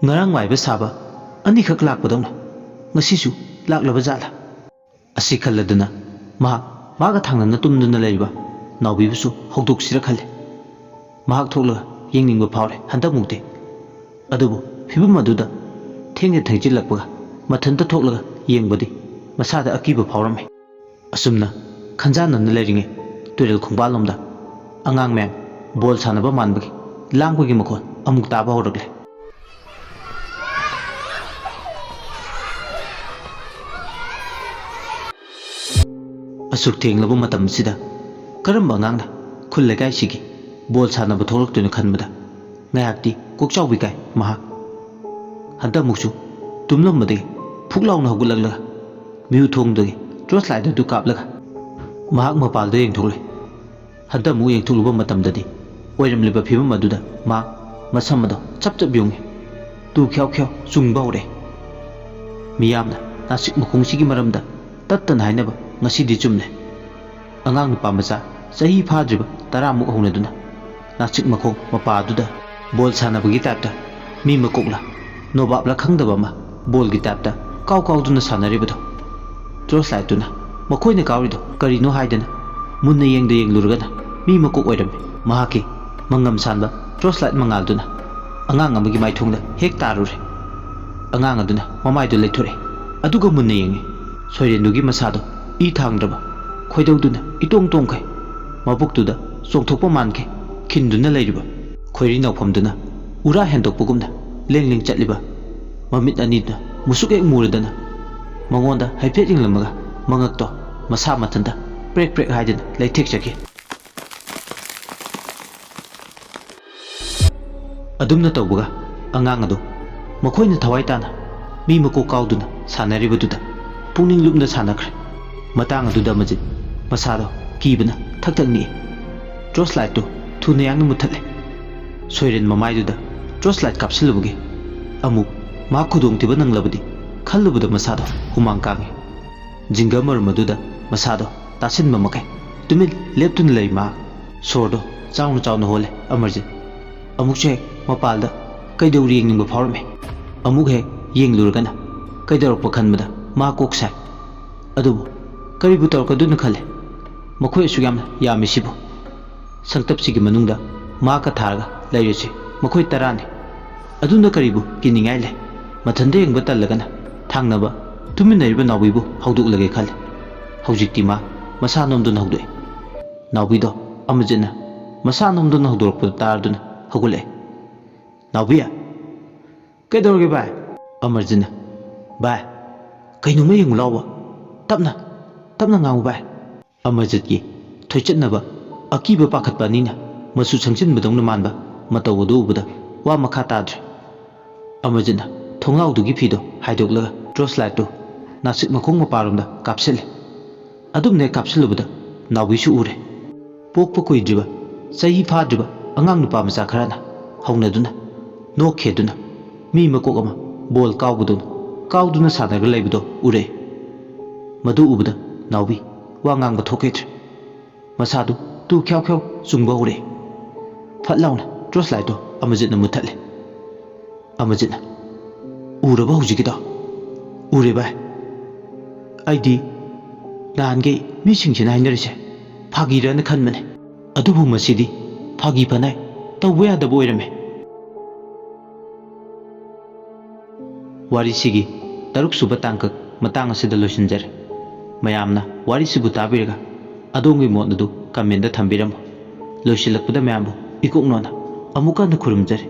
ꯉꯔꯥꯡ ꯃꯥꯏꯕ ꯁꯥꯕ ꯑꯅꯤꯈꯛ ꯂꯥꯛꯄꯗꯧꯅ ꯉꯁꯤꯁꯨ ꯂꯥꯛꯂꯕ ꯖꯥꯠꯂꯥ?" ꯑꯁꯤ ꯈꯜꯂꯗꯨꯅ ꯃꯍꯥꯛ ꯃꯥꯒ ꯊꯪꯅꯅ ꯇꯨꯝꯗꯨꯅ ꯂꯩꯔꯤꯕ ꯅꯥꯎꯕꯤꯕꯨꯁꯨ ꯍꯧꯗꯣꯛꯁꯤꯔ ꯈꯜꯂꯦ꯫ ꯃꯍꯥꯛ ꯊꯣꯛꯂꯒ ꯌꯦꯡꯅꯤꯡꯕ ꯐꯥꯎꯔꯦ ꯍꯟꯗꯛꯃꯨꯛꯇꯤ꯫ ꯑꯗꯨꯕꯨ ꯐꯤꯕꯝ ꯑꯗꯨꯗ ꯊꯦꯡꯅ ꯊꯦꯡꯖꯤꯜꯂꯛꯄꯒ ꯃꯊꯟꯇ ꯊꯣꯛꯂꯒ ꯌꯦꯡꯕꯗꯤ ꯃꯁꯥꯗ ꯑꯀꯤꯕ ꯐꯥꯎꯔꯝꯃꯤ꯫ ꯑꯁꯨꯝꯅ ꯈꯟꯖꯥꯟꯅꯅ ꯂꯩꯔꯤꯉꯩ, ꯇꯨꯔꯦꯜ ꯈꯣꯡꯕꯥꯜꯂꯣꯝꯗ ꯑꯉꯥꯡ ꯃꯌꯥꯝ ꯕꯣꯜ ꯁꯥꯟꯅꯕ ꯃꯥꯟꯕꯒꯤ ꯂꯥꯡꯕꯒꯤ ꯃꯈꯣꯜ ꯑꯃꯨꯛ ꯇꯥꯕ ꯍꯧꯔꯛꯂꯦ꯫ ꯑꯁꯨꯛ ꯊꯦꯡꯂꯕ ꯃꯇꯝꯁꯤꯗ ꯀꯔꯝꯕ ꯑꯉꯥꯡꯅ ꯈꯨꯜ ꯂꯩꯀꯥꯏꯁꯤꯒꯤ ꯕꯣꯜ ꯁꯥꯟꯅꯕ ꯊꯣꯛꯂꯛꯇꯣꯏꯅꯣ ꯈꯟꯕꯗ ꯉꯥꯏꯍꯥꯛꯇꯤ ꯀꯣꯛꯆꯥꯎꯕꯤ ꯀꯥꯏ ꯃꯍꯥꯛ꯫ ꯍꯟꯗꯛꯃꯨꯛꯁꯨ ꯇꯨꯝꯂꯝꯕꯗꯒꯤ ꯐꯨꯛ ꯂꯥꯎꯅ ꯍꯧꯒꯠꯂꯛꯂꯒ ꯃꯤꯍꯨ ꯊꯣꯡꯗꯒꯤ ꯇꯣꯔꯆ ꯂꯥꯏꯠ ꯑꯗꯨ ꯀꯥꯞꯂꯒ ꯃꯍꯥꯛ ꯃꯄꯥꯜꯗ ꯌꯦꯡꯊꯣꯛꯂꯦ꯫ ꯍꯟꯗꯛꯃꯨꯛ ꯌꯦꯡꯊꯣꯛꯂꯨꯕ ꯃꯇꯝꯗꯗꯤ ꯑꯣꯏꯔꯝꯂꯤꯕ ꯐꯤꯕꯝ ꯑꯗꯨꯗ ꯃꯍꯥꯛ ꯃꯁꯝ ꯑꯗꯣ ꯆꯞ ꯆꯞ ꯌꯨꯡꯉꯤ꯫ ꯇꯨ ꯈ꯭ꯌꯥꯎ ꯈ꯭ꯌꯥꯎ ꯆꯨꯡꯕ ꯍꯧꯔꯛꯑꯦ꯫ ꯃꯤꯌꯥꯝꯅ ꯅꯥꯁꯤꯛ ꯃꯈꯣꯡꯁꯤꯒꯤ ꯃꯔꯝꯗ ꯇꯠꯇꯅ ꯍꯥꯏꯅꯕ ꯉꯁꯤꯗꯤ ꯆꯨꯝꯂꯦ꯫ ꯑꯉꯥꯡ ꯅꯨꯄꯥ ꯃꯆꯥ ꯆꯍꯤ ꯐꯥꯗ꯭ꯔꯤꯕ ꯇꯔꯥꯃꯨꯛ ꯍꯧꯅꯗꯨꯅ ꯅꯥꯁꯤꯛ ꯃꯈꯣꯡ ꯃꯄꯥ ꯑꯗꯨꯗ ꯕꯣꯜ ꯁꯥꯟꯅꯕꯒꯤ ꯇꯥꯏꯞꯇ ꯃꯤ ꯃꯀꯣꯛꯂ ꯅꯣꯕꯥꯞꯂ ꯈꯪꯗꯕ ꯑꯃ ꯕꯣꯜꯒꯤ ꯇꯥꯏꯞꯇ ꯀꯥꯎ ꯀꯥꯎꯗꯨꯅ ꯁꯥꯟꯅꯔꯤꯕꯗꯣ꯫ ꯇꯣꯔꯆ ꯂꯥꯏꯠꯇꯨꯅ ꯃꯈꯣꯏꯅ ꯀꯥꯎꯔꯤꯗꯣ ꯀꯔꯤꯅꯣ ꯍꯥꯏꯗꯅ ꯃꯨꯟꯅ ꯌꯦꯡꯗ ꯌꯦꯡꯂꯨꯔꯒꯅ ꯃꯤ ꯃꯀꯣꯛ ꯑꯣꯏꯔꯝꯃꯤ꯫ ꯃꯍꯥꯛꯀꯤ ꯃꯪꯉꯝ ꯁꯥꯟꯕ ꯇꯣꯔꯆ ꯂꯥꯏꯠ ꯃꯉꯥꯜꯗꯨꯅ ꯑꯉꯥꯡ ꯑꯃꯒꯤ ꯃꯥꯏꯊꯣꯡꯗ ꯍꯦꯛ ꯇꯥꯔꯨꯔꯦ꯫ ꯑꯉꯥꯡ ꯑꯗꯨꯅ ꯃꯃꯥꯏꯗꯨ ꯂꯩꯊꯣꯔꯛꯏ꯫ ꯑꯗꯨꯒ ꯃꯨꯟꯅ ꯌꯦꯡꯉꯤ꯫ ꯁꯣꯏꯔꯦꯟꯗꯨꯒꯤ ꯃꯁꯥꯗꯣ ꯏ ꯊꯥꯡꯗ꯭ꯔꯕ, ꯈꯣꯏꯗꯧꯗꯨꯅ ꯏꯇꯣꯡ ꯇꯣꯡꯈꯩ꯫ ꯃꯕꯨꯛꯇꯨꯗ ꯆꯣꯡꯊꯣꯛꯄ ꯃꯥꯟꯈꯩ ꯈꯤꯟꯗꯨꯅ ꯂꯩꯔꯤꯕ ꯈꯣꯏꯔꯤ ꯅꯥꯎꯐꯝꯗꯨꯅ ꯎꯔꯥ ꯍꯦꯟꯗꯣꯛꯄꯒꯨꯝꯅ ꯂꯦꯡ ꯂꯦꯡ ꯆꯠꯂꯤꯕ ꯃꯃꯤꯠ ꯑꯅꯤꯗꯨꯅ ꯃꯨꯁꯨꯛ ꯍꯦꯛ ꯃꯨꯔꯗꯅ ꯃꯉꯣꯟꯗ ꯍꯥꯏꯐꯦꯠ ꯌꯦꯡꯂꯝꯃꯒ ꯃꯉꯛꯇꯣ ꯃꯁꯥ ꯃꯊꯟꯇ ꯄ꯭ꯔꯦꯛ ꯄ꯭ꯔꯦꯛ ꯍꯥꯏꯗꯨꯅ ꯂꯩꯊꯦꯛꯆꯈꯤ꯫ ꯑꯗꯨꯝꯅ ꯇꯧꯕꯒ ꯑꯉꯥꯡ ꯑꯗꯨ ꯃꯈꯣꯏꯅ ꯊꯋꯥꯏ ꯇꯥꯅ ꯃꯤ ꯃꯀꯣꯛ ꯀꯥꯎꯗꯨꯅ ꯁꯥꯟꯅꯔꯤꯕꯗꯨꯗ ꯄꯨꯛꯅꯤꯡ ꯂꯨꯞꯅ ꯁꯥꯟꯅꯈ꯭ꯔꯦ꯫ ꯃꯇꯥꯡ ꯑꯗꯨꯗ ꯑꯃꯖꯤꯠ ꯃꯁꯥꯗꯣ ꯀꯤꯕꯅ ꯊꯛ ꯊꯛ ꯅꯤꯛꯏ꯫ ꯇꯣꯔꯆ ꯂꯥꯏꯠꯇꯨ ꯊꯨꯅ ꯌꯥꯡꯅ ꯃꯨꯠꯊꯠꯂꯦ꯫ ꯁꯣꯏꯔꯦꯟ ꯃꯃꯥꯏꯗꯨꯗ ꯇꯣꯔꯆ ꯂꯥꯏꯠ ꯀꯥꯞꯁꯤꯜꯂꯨꯕꯒꯤ ꯑꯃꯨꯛ ꯃꯥ ꯈꯨꯗꯣꯡꯊꯤꯕ ꯅꯪꯂꯕꯗꯤ ꯈꯜꯂꯨꯕꯗ ꯃꯁꯥꯗꯣ ꯍꯨꯃꯥꯡ ꯀꯥꯡꯉꯤ꯫ ꯖꯤꯡꯒ ꯃꯔꯨꯝ ꯑꯗꯨꯗ ꯃꯁꯥꯗꯣ ꯇꯥꯁꯤꯟꯕ ꯃꯈꯩ ꯇꯨꯃꯤꯟ ꯂꯦꯞꯇꯨꯅ ꯂꯩ ꯃꯍꯥꯛ꯫ ꯁꯣꯔꯗꯣ ꯆꯥꯎꯅ ꯆꯥꯎꯅ ꯍꯣꯜꯂꯦ ꯑꯃꯔꯖꯤꯠ꯫ ꯑꯃꯨꯛꯁꯨ ꯍꯦꯛ ꯃꯄꯥꯜꯗ ꯀꯩꯗꯧꯔꯤ ꯌꯦꯡꯅꯤꯡꯕ ꯐꯥꯎꯔꯝꯃꯤ꯫ ꯑꯃꯨꯛ ꯍꯦꯛ ꯌꯦꯡꯂꯨꯔꯒꯅ ꯀꯩꯗꯧꯔꯛꯄ ꯈꯟꯕꯗ ꯃꯥ ꯀꯣꯛ ꯁꯥꯏ꯫ ꯑꯗꯨꯕꯨ ꯀꯔꯤꯕꯨ ꯇꯧꯔꯛꯀꯗꯣꯏꯅꯣ ꯈꯜꯂꯦ꯫ ꯃꯈꯣꯏ ꯑꯁꯨꯛ ꯌꯥꯝꯅ ꯌꯥꯝꯃꯤꯁꯤꯕꯨ꯫ ꯁꯪꯇꯞꯁꯤꯒꯤ ꯃꯅꯨꯡꯗ ꯃꯍꯥꯛꯀ ꯊꯥꯔꯒ ꯂꯩꯔꯤꯁꯤ ꯃꯈꯣꯏ ꯇꯔꯥꯅꯤ꯫ ꯑꯗꯨꯅ ꯀꯔꯤꯕꯨ ꯀꯤꯅꯤꯡꯉꯥꯏ ꯂꯩ? ꯃꯊꯟꯇ ꯌꯦꯡꯕ ꯇꯜꯂꯒꯅ ꯊꯥꯡꯅꯕ ꯇꯨꯃꯤꯟꯅꯔꯤꯕ ꯅꯥꯎꯕꯤꯕꯨ ꯍꯧꯗꯣꯛꯂꯒꯦ ꯈꯜꯂꯤ꯫ ꯍꯧꯖꯤꯛꯇꯤ ꯃꯥ ꯃꯁꯥ ꯅꯣꯝꯗꯨꯅ ꯍꯧꯗꯣꯛꯏ꯫ ꯅꯥꯎꯕꯤꯗꯣ ꯑꯃꯖꯤꯠꯅ ꯃꯁꯥ ꯅꯣꯝꯗꯨꯅ ꯍꯧꯗꯣꯔꯛꯄꯗꯨ ꯇꯥꯔꯗꯨꯅ ꯍꯧꯒꯠꯂꯛꯑꯦ꯫ "ꯅꯥꯎꯕꯤ! ꯀꯩꯗꯧꯔꯒꯦ ꯚꯥꯏ?" ꯑꯃꯔꯖꯤꯠꯅ, "ꯚꯥꯏ, ꯀꯩꯅꯣꯝꯃ ꯌꯦꯡꯉꯨ ꯂꯥꯎꯕ꯫ ꯇꯞꯅ, ꯇꯞꯅ ꯉꯥꯡꯉꯨ ꯚꯥꯏ꯫" ꯑꯃꯔꯖꯤꯠꯀꯤ ꯊꯣꯏꯆꯠꯅꯕ ꯑꯀꯤꯕ ꯄꯥꯈꯠꯄ ꯑꯅꯤꯅ ꯃꯆꯨ ꯁꯪꯖꯤꯟꯕꯗꯧꯅ ꯃꯥꯟꯕ ꯃꯇꯧ ꯑꯗꯨ ꯎꯕꯗ ꯋꯥ ꯃꯈꯥ ꯇꯥꯗ꯭ꯔꯦ꯫ ꯑꯃꯔꯖꯤꯠꯅ ꯊꯣꯡꯅꯥꯎꯗꯨꯒꯤ ꯐꯤꯗꯣ ꯍꯥꯏꯗꯣꯛꯂꯒ ꯇꯣꯔꯆ ꯂꯥꯏꯠꯇꯨ ꯅꯥꯁꯤꯛ ꯃꯈꯣꯡ ꯃꯄꯥꯔꯣꯝꯗ ꯀꯥꯞꯁꯤꯜꯂꯦ꯫ ꯑꯗꯨꯝꯅ ꯍꯦꯛ ꯀꯥꯞꯁꯤꯜꯂꯨꯕꯗ ꯅꯥꯎꯕꯤꯁꯨ ꯎꯔꯦ꯫ ꯄꯣꯛꯄ ꯀꯨꯏꯗ꯭ꯔꯤꯕ, ꯆꯍꯤ ꯐꯥꯗ꯭ꯔꯤꯕ ꯑꯉꯥꯡ ꯅꯨꯄꯥ ꯃꯆꯥ ꯈꯔꯅ ꯍꯧꯅꯗꯨꯅ, ꯅꯣꯛꯈꯦꯗꯨꯅ, ꯃꯤ ꯃꯀꯣꯛ ꯑꯃ ꯕꯣꯜ ꯀꯥꯎꯕꯗꯧꯅ ꯀꯥꯎꯗꯨꯅ ꯁꯥꯟꯅꯔꯒ ꯂꯩꯕꯗꯣ ꯎꯔꯛꯑꯦ꯫ ꯃꯗꯨ ꯎꯕꯗ ꯅꯥꯎꯕꯤ ꯋꯥ ꯉꯥꯡꯕ ꯊꯣꯛꯈꯤꯗ꯭ꯔꯦ꯫ ꯃꯁꯥꯗꯨ ꯇꯨ ꯈ꯭ꯌꯥꯎ ꯈ꯭ꯌꯥꯎ ꯆꯨꯡꯕ ꯍꯧꯔꯛꯑꯦ꯫ ꯐꯠ ꯂꯥꯎꯅ ꯇꯣꯔꯆ ꯂꯥꯏꯠꯇꯣ ꯑꯃꯔꯖꯤꯠꯅ ꯃꯨꯠꯊꯠꯂꯦ꯫ ꯑꯃꯔꯖꯤꯠꯅ, "ꯎꯔꯕ ꯍꯧꯖꯤꯛꯀꯤꯗꯣ?" "ꯎꯔꯦ ꯚꯥꯏ꯫ ꯑꯩꯗꯤ ꯅꯍꯥꯟꯈꯩ ꯃꯤꯁꯤꯡꯁꯤꯅ ꯍꯥꯏꯅꯔꯤꯁꯦ ꯐꯥꯒꯤꯔꯅ ꯈꯟꯕꯅꯦ꯫ ꯑꯗꯨꯕꯨ ꯃꯁꯤꯗꯤ ꯐꯥꯒꯤ ꯐꯅꯥꯏ ꯇꯧꯕ ꯌꯥꯗꯕ ꯑꯣꯏꯔꯝꯃꯦ꯫" ꯋꯥꯔꯤꯁꯤꯒꯤ ꯇꯔꯨꯛ ꯁꯨꯕ ꯇꯥꯡꯀꯛ ꯃꯇꯥꯡ ꯑꯁꯤꯗ ꯂꯣꯏꯁꯤꯟꯖꯔꯦ꯫ ꯃꯌꯥꯝꯅ ꯋꯥꯔꯤꯁꯤꯕꯨ ꯇꯥꯕꯤꯔꯒ ꯑꯗꯣꯝꯒꯤ ꯃꯣꯠ ꯑꯗꯨ comment ꯊꯝꯕꯤꯔꯝꯃꯨ꯫ ꯂꯣꯏꯁꯤꯜꯂꯛꯄꯗ ꯃꯌꯥꯝꯕꯨ ꯏꯀꯣꯛꯅꯣꯅ ꯑꯃꯨꯛꯀ ꯍꯟꯅ ꯈꯨꯔꯨꯝꯖꯔꯤ꯫